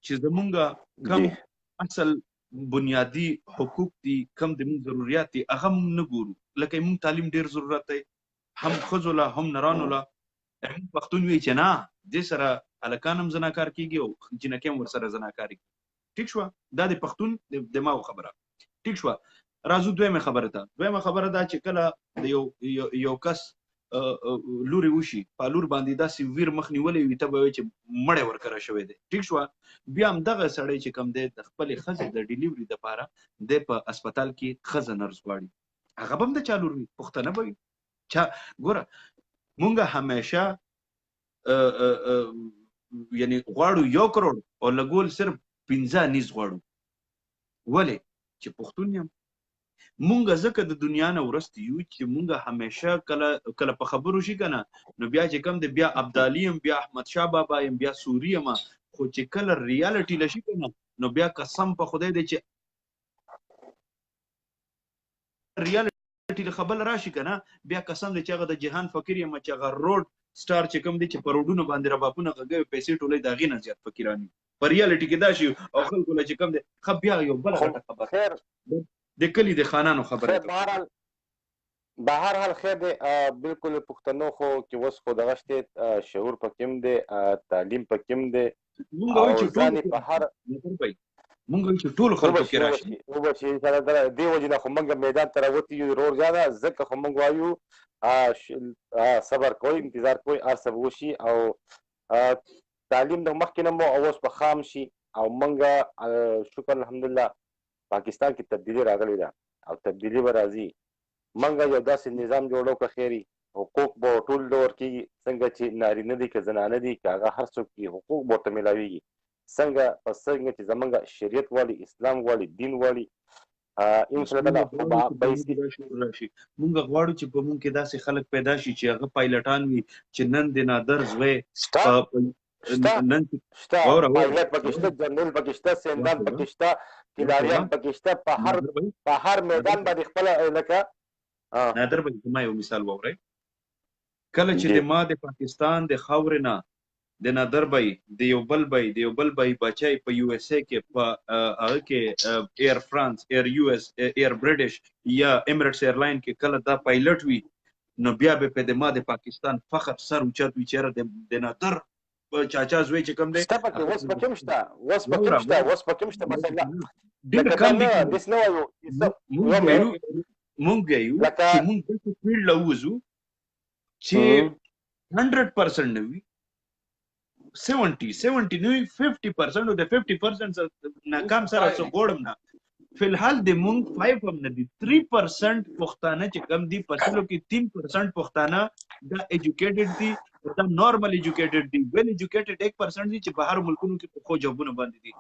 چې زمونږ کم اصل بنیادی حقوق دي، کم د موږ ضروریات دي، هغه موږ نه ګورو. لکه موږ تعلیم ډیر ضرورت دی، هم ښځو له هم نرانو له. موږ پښتون وی چې نه، دې سره هلکان هم زناکار کیږي او جینکۍ هم ورسره زناکار کیږي. ټیک شوه، دا د پښتون د دماغو خبره. ټیک شوه، راځو دویمه خبره ته. دویمه خبره دا چې کله د یو یو کس لوري وشي، په لور باندې داسې ویر مخ نیولی وي، ته به وایې چې مړی ورکره شوی دی. ټیک شوه، بیا هم دغه سړی چې کوم دی د خپلې ښځې د ډیلیوري دپاره دی په هسپتال کې ښځه نرس غواړي، هغه به هم د چا لور وي؟ پښتنه به وي. چا ګوره مونږ همیشه یعنی غواړو 1 کروڑ او لګول صرف 5 نیز غواړو. ولې چې پښتون یم. مونږ ځکه د دنیا نه ورست یو چې مونږ همیشه کله کله په خبرو شي کنه، نو بیا چې کم دی بیا ابدالي یم، بیا احمد شاه بابا یم، بیا سوري یم، خو چې کله ریالټي لشي کنه نو بیا قسم په خدای دی چې ریالټي له خبر راشي کنه، بیا قسم دی چې هغه د جهان فقیر یم چې هغه روډ سټار چې کوم دی چې په روډونو باندې ربابونه غږوي پیسې ټولوي، د هغې نه زیات فقیران یو په ریالټي کې دا شي. او خلکو له چې کوم دی ښه بیا یو بله غټه خبره خیر د کلي د خانانو خبره خیر بهرحال خیر دی. بالکل پښتنو خو کې اوس خو دغه شته، شعور پکې هم دی، تعلیم پکې هم دی، مونږ وایو او چې ځان ټول یې په هر مونږ وایو چې ټولو خلکو کې راشي. وبه شي ان شاء الله تعالی. دې وجې نه خو مونږ میدان ته راوتي یو ورور جانه، ځکه خو مونږ وایو صبر کوئ، انتظار کوئ، هر څه به وشي. او تعلیم د مخکې نه مو او اوس به خام شي. او مونږ شکر الحمدلله پاکستان کې تبدیلي راغلې ده او تبدیلي به راځي. مونږ یو داسې نظام جوړو که خیري حقوق به ټول له ورکېږي، څنګه چې نارینه دي که زنانه دي که هغه هر څوک دي، حقوق به ورته میلاویږي. څنګه په څنګه چې زمونږ شریعت غواړي، اسلام غواړي، دین غواړي، ان شاء الله مونږ تعالی خو غواړو به چې په به موږ کې دا شعور راشي، مونږ غواړو چې په موږ کې داسې خلک پیدا شي چې هغه پایلټان وي چې نن د نادر زوی شته په شته نن چې شته واوره واوره پایلټ پکې شته، جنرال پکې شته، سندان واوره پکې شته، کلاریان واوره پکې شته، په هر نادر بھائی په هر نادر میدان بھائی باندې خپل لکه نادر بھائی زما یو مثال واورئ. کله چې جی د ما د پاکستان د خاورې نه د نادر بھائی د یو بل بھائی د یو بل بھائی بچی په یو ایس ای کې په هغه کې ایر فرانس، ایر یو ایس، ایر برټش یا ایمریټس ایرلاین کې کله دا پایلټ وي، نو بیا به په د ما د پاکستان فخر سر اوچت وي چې یاره د نادر چاچا زوی چې کوم دی شته پکې، هغه اوس پکې هم شته، اوس پکې هم واوره شته، واوره اوس پکې هم شته. مثلا ډېر لکه دا کم دي نه کنه. داسې نه وایو چې څه مونږ یو وایو منټ مونږ وایو لکه چې مونږ داسې فیلډ له وځو چې 100% نه وي، 70 70 نه وي، 50% او د 50% نه کم سره څه غوړم نه. فلحال د مونږ 5 هم نه دي، 3% پښتانه چې کم دي په سلو کې 3% پښتانه دا ایجوکیټډ دي، دا نارمل ایجوکیټډ دي. ویل ایجوکیټډ 1% دي چې بهر ملکونو کې په ښو جابونو باندې دي.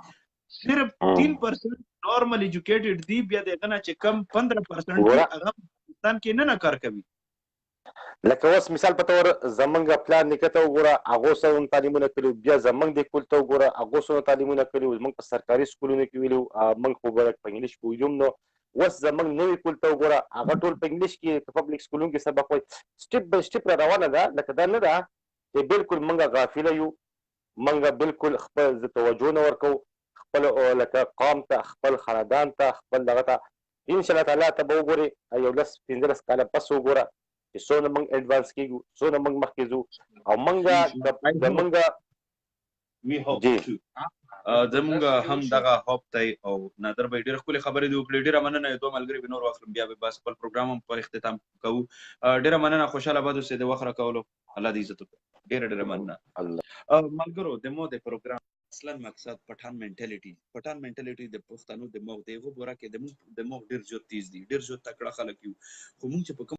صرف 3% نارمل ایجوکیټډ دي، بیا د هغه نه چې کم 15% دي ګوره هغه پاکستان کې نه نه کار کوي. لکه اوس مثال په تور زمونږ پلار نیکه ته وګوره، هغو څونه تعلیمونه کړي وو، بیا زمونږ دې کول ته وګوره، هغو څونه تعلیمونه کړي وو. زمونږ په سرکاري سکولونو کې ویلي وو، موږ خو به په انګلیش پوهېدو هم. نو اوس زمونږ نوي کول ته وګوره، هغه ټول په انګلیش کې په پبلک سکولونو کې سبق وایي. سټیپ بای سټیپ را روانه ده. لکه دا نه ده چې بالکل موږ غافله یو، موږ بالکل خپل توجه نه ورکوو خپل لکه قوم ته، خپل خاندان ته، خپل دغه ته. ان شاء الله تعالی ته به وګورې یو 10 15 کاله پس وګوره چې څونه موږ اډوانس کیږو، څونه موږ مخکې ځو. او موږ زمونږ وی هوپ جی ټو زمونږ هم دغه هوپ دی. او نادر بھائی ډېر ښکلې خبرې دې وکړې، ډېره مننه. یو دوه ملګري به نور واخلم، بیا به بس خپل پروګرام هم په اختتام کوو. ډېره مننه، خوشاله آباد اوسئ، د وخت راکولو الله دې عزت وکړي. ډېره ډېره مننه. الله. ملګرو د مو د پروګرام اصلا مقصد پټان منټالیټي، پټان منټالیټي د پښتنو دماغ دی. هغه بوره کې د موږ دماغ ډېر زیات تیز دی، ډېر زیات تکړه خلک یو، خو موږ چې په کوم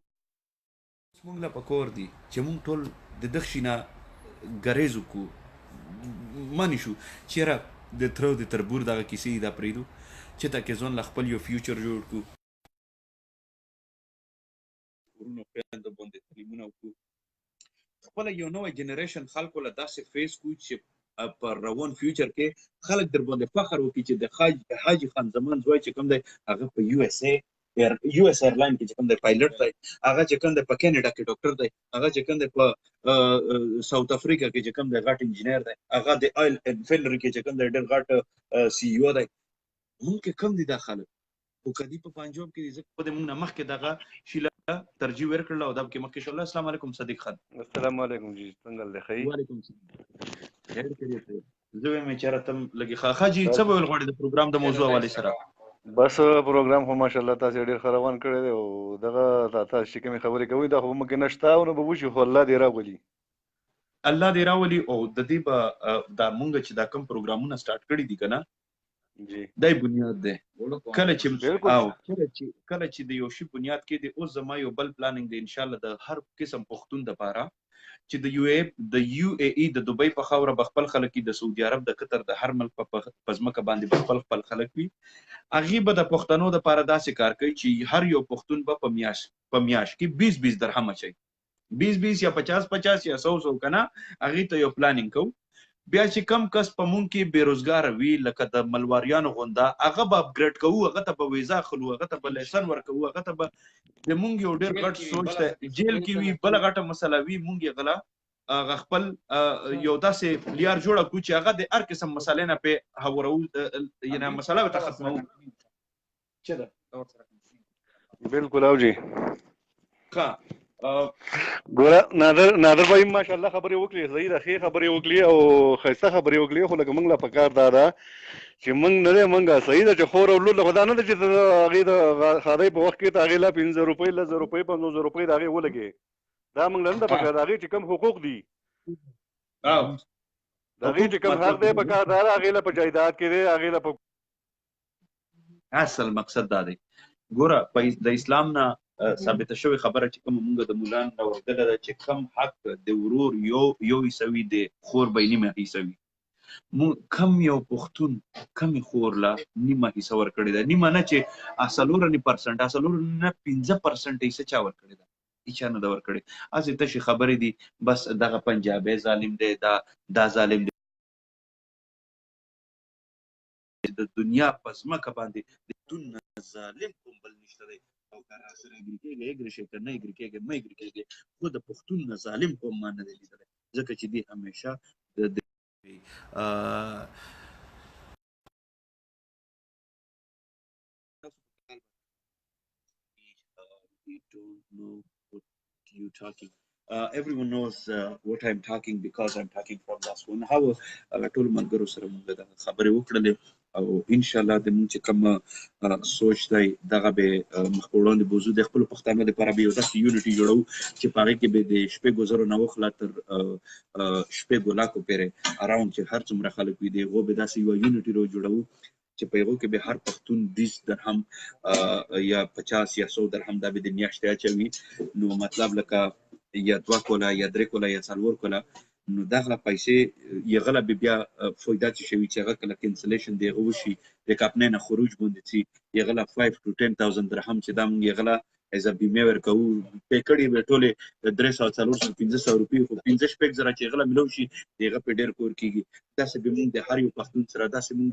موږ له پکور دي چې موږ ټول د دغشي نه ګریز وکړو، مانی شو چې یاره د تره او د تربور دغه کیسې دي دا پرېږدو چې تاکې ځان له خپل یو فیوچر جوړ کړو، ورونو خویندو باندې تعلیمونه وکړو، خپل یو نوی جنریشن خلکو له داسې فیس کو چې په روان فیوچر کې خلک در باندې فخر وکړي چې د حاجي خان زمان زوی چې کوم دی هغه په یو ایس ای یو ایس ایرلاین کې چې کوم دی پایلټ دی، هغه چې کوم دی په کینیډا کې ډاکټر دی، هغه چې کوم دی په ساوت افریقا کې چې کوم دی غټ انجینر دی، هغه د آیل انفینری کې چې کوم دی ډېر غټ سی یو دی. مونږ کې کم دي دا خلک، خو کدی په پنجاب کې دي، ځکه خو د مونږ نه مخکې دغه شي له ترجیح ورکړله او دا پکې مخکې شول. السلام علیکم صدیق خان. السلام علیکم جی، څنګه دی ښه یې؟ وعلیکم السلام، خیر خیریت دی. زه وایم چې یاره تم لږې ښه جي. څه به ویل غواړې د پروګرام د موضوع حوالې سره؟ بس پروګرام خو ماشاءالله تاسو ډیر ښه روان کړی دی، او دغه تاسو چې کومې خبرې کوئ دا خو په موږ کې نشته او نه به وشي، خو الله دې راولي. الله دې راولي. او د دې به دا مونږ چې دا کوم پروګرامونه سټارټ کړي دي که نه، جی دای بنیاد دی. کله چې بالکل او کله چې د یو شي بنیاد کې دی. اوس زما یو بل پلانینګ دی ان شاء الله د هر قسم پښتون د پاره چې د یو ای د یو ای ای د دوبۍ په خاوره به خپل خلک وي، د سعودي عرب، د قطر، د هر ملک په ځمکه باندې به خپل خپل خلک وي. هغوی به د پښتنو دپاره داسې کار کوي چې هر یو پښتون به په میاشت په میاشت کې 20 20 درهم اچوي، 20 20 یا 50 50 یا 100 100 کنه. هغې ته یو پلانینګ کوو. بیا چې کم کس په مونږ کې بیروزګاره وي لکه د ملواریانو غونده، هغه به اپګریډ کوو، هغه ته به ویزا اخلو، هغه ته به لیسن ورکوو، هغه ته به د مونږ یو ډېر غټ سوچ دی. جیل کې وي، بله غټه مسله وي، مونږ یې غله هغه خپل یو داسې لیار جوړه کړو چې هغه د هر قسم مسلې نه پې هورو، یعنې مسله ورته ختموو. چې ده بالکل او جی ښه ګوره نادر نادر بھائی ماشاءالله خبرې وکړې، صحیح ده، ښې خبرې وکړې او ښایسته خبرې وکړې. خو لکه موږ له پکار دا ده چې موږ نه دی، موږ صحیح ده چې خور او لور له خو دا نه ده چې د هغې د ښادۍ په وخت کې ته هغې لا 5 روپۍ، 10 روپۍ، 50 روپۍ د هغې ولګې، دا موږ له نه ده پکار. د هغې چې کوم حقوق دي، د هغې چې کوم حق دی پکار دا ده، هغې له په جایداد کې دی، هغې له په اصل مقصد دا دی. ګوره د اسلام نه ثابته شوې خبره چې کوم مونږ د مولان نه اورېدله ده چې کم حق د ورور یو یو حصه وي، د خور به یې نیمه حصه وي. مونږ کم یو پښتون کمې خور له نیمه حصه ورکړې ده؟ نیمه نه چې 4.5%، 4 نه 5% حصه چا ورکړې ده؟ هیچا نه ده ورکړې. هسې تشې خبرې دي بس. دغه پنجابی ظالم دی، دا دا ظالم دی. د دنیا په ځمکه باندې د دنیا ظالم کوم بل نشته دی. او که راسره اګري کېږي اګري شي، که نه اګري کېږي مه اګري کېږي، خو د پښتون نه ظالم قوم ما نه دی لیدلی، ځکه چې دی همیشه د You don't know what you talking. Everyone knows what I'm talking because I'm talking from last one hour. ټول ملګرو سره موږ دغه خبرې وکړلې او ان شاء الله د موږ چې کوم سوچ دی دغه به مخ په وړاندې بوزو. د خپل پښتنو لپاره به یو داسې یونټي جوړو چې په هغې کې به د 6,000 نه وخله تر 6 لاکو پورې اراوند چې هر څومره خلک وي، د هغو به داسې یوه یونټي رو جوړو چې په هغو کې به هر پښتون 20 درهم یا 50 یا 100 درهم دا به د میاشتې اچوي. نو مطلب لکه یا 2 کوله یا 3 کوله یا 4 کوله، نو دغه پیسې یې غله به بیا فایده چې شوي چې هغه کله کینسلیشن دی هغه وشي، د کمپنۍ نه خروج باندې چې یې غله 5 to 10,000 درهم چې دا مونږ یې غله از بیمه ورکوو پیکړې به ټولې 300، 400، 500 روپۍ، خو 5-6 زره چې غله ملو شي د هغه په ډېر کور کېږي. داسې به مونږ د هر یو پښتون سره داسې مونږ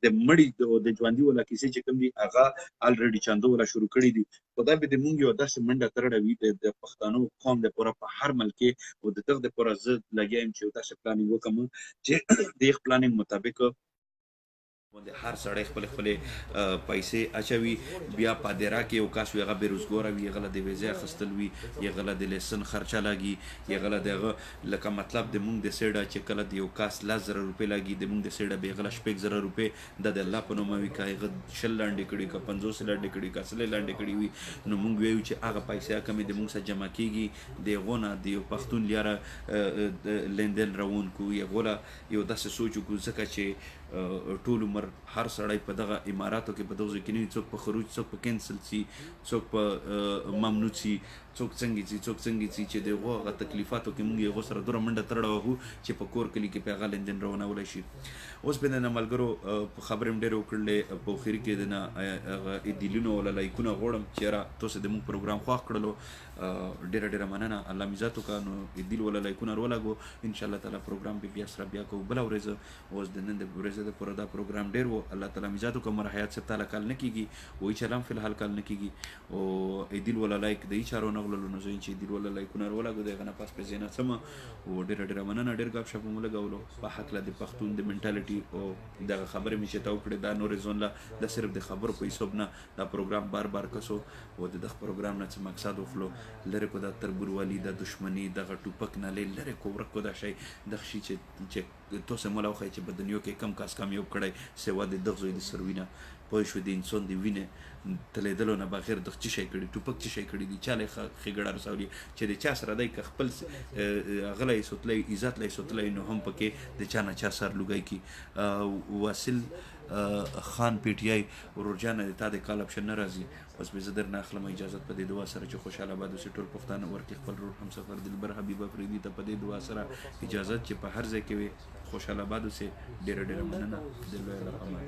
د مړي او د ژوندي ولا کیسې چې کوم دي هغه الریډي چاندو ولا شروع کړي دي. خو دا به د مونږ یو داسې منډه ترړه وي د پښتنو قوم د پوره په هر ملک کې. او د دغه د پوره زه لګیا یم چې یو داسې پلانینګ وکم چې د یخ پلانینګ مطابق باندې هر سړی خپل خپل پیسې اچوي. بیا په دیرا کې یو کس وي، هغه بېروزګاره وي، هغه له د ویزې اخیستل وي، هغه له د لیسن خرچه لګي، هغه له دغه لکه مطلب د مونږ د سیډه چې کله د یو کس 10,000 روپۍ لګي، د مونږ د سیډه به هغه له 6,000 روپۍ دا د الله په نوم وي. که هغه 20 لاندې کړي، که 50 لاندې کړي، که 100 لاندې کړي وي، نو مونږ ویو چې هغه پیسې کمې د مونږ سره جمع کیږي، د هغو نه د یو پښتون لیاره لیندل روان کو، هغو له یو داسې سوچ وکړو، ځکه چې ټول عمر هر سړی په دغه اماراتو کې په دغه ځای کې نه وي. څوک په خروج، څوک په کینسل سي، څوک په ممنوع سي، څوک څنګه سي، څوک څنګه سي، چې د هغو هغه تکلیفاتو کې مونږ هغو سره دومره منډه ترړه وهو چې په کور کلي کې په هغه لیندن روانولی شي. اوس به د ملګرو په خبرې هم ډېرې وکړلې. په اخري کې د نه هغه دلونو ولا لایکونه غواړم چې یاره تاسو د مونږ پروګرام خوښ کړلو، ډېره ډېره مننه، الله مې عزت وکړه. نو دل ولا لایکونه ولګو، ان شاء الله تعالی پروګرام به بیا سره بیا کوو بله ورځ. اوس د نن د ورځې د پوره دا پروګرام ډېر وو. الله تعالی مې عزت وکړه. مر حیات صاحب تعالی کال نه کیږي وای چې لم فی الحال کال نه کیږي. او دل ولا لایک د هیچا نه غللو، نو زه چې دل ولا لایکونه ولګو دغه نه پس په زینه سم. او ډېره ډېره مننه، ډېر ګپ شپ مو لګولو په حق له د پښتون د منټالټي او دغه خبرې مې چې تا وکړې. دا نورې زون له د صرف د خبرو په حساب نه دا پروګرام بار بار کسو او د دغه پروګرام نه څه مقصد وخلو. لرې کو دا تربوروالی، دا دشمنی، دغه ټوپک نه لرې کو، ورک کو دا شی. دغه شي چې تاسو مولا وښایئ چې په دنیا کې کم کس کامیاب کړی سوا د دغه زوی د سروینه پوه شو، د انسان د وینې تلېدلو نه بغیر دغه څه شی کړي، ټوپک څه شی کړي دي، چا له ښېګړه رسولي چې د چا سره دی که خپل هغه له یې سوتلی، عزت له یې سوتلی، نو هم پکې د چا نه چا سر لوګی کی. واصل خان پی ټی آی ورور جانه د تا د کال اپشن نه راځي اوس به زه درنه اخلم اجازت په دې دعا سره چې خوشحاله آباد اوسې ټول پښتانه ورکې خپل ورور همسفر دلبر حبیب افریدي ته په دې دعا سره اجازت چې په هر ځای کې وې خوشحاله آباد اوسې ډیره ډیره مننه د لوی الله په امان.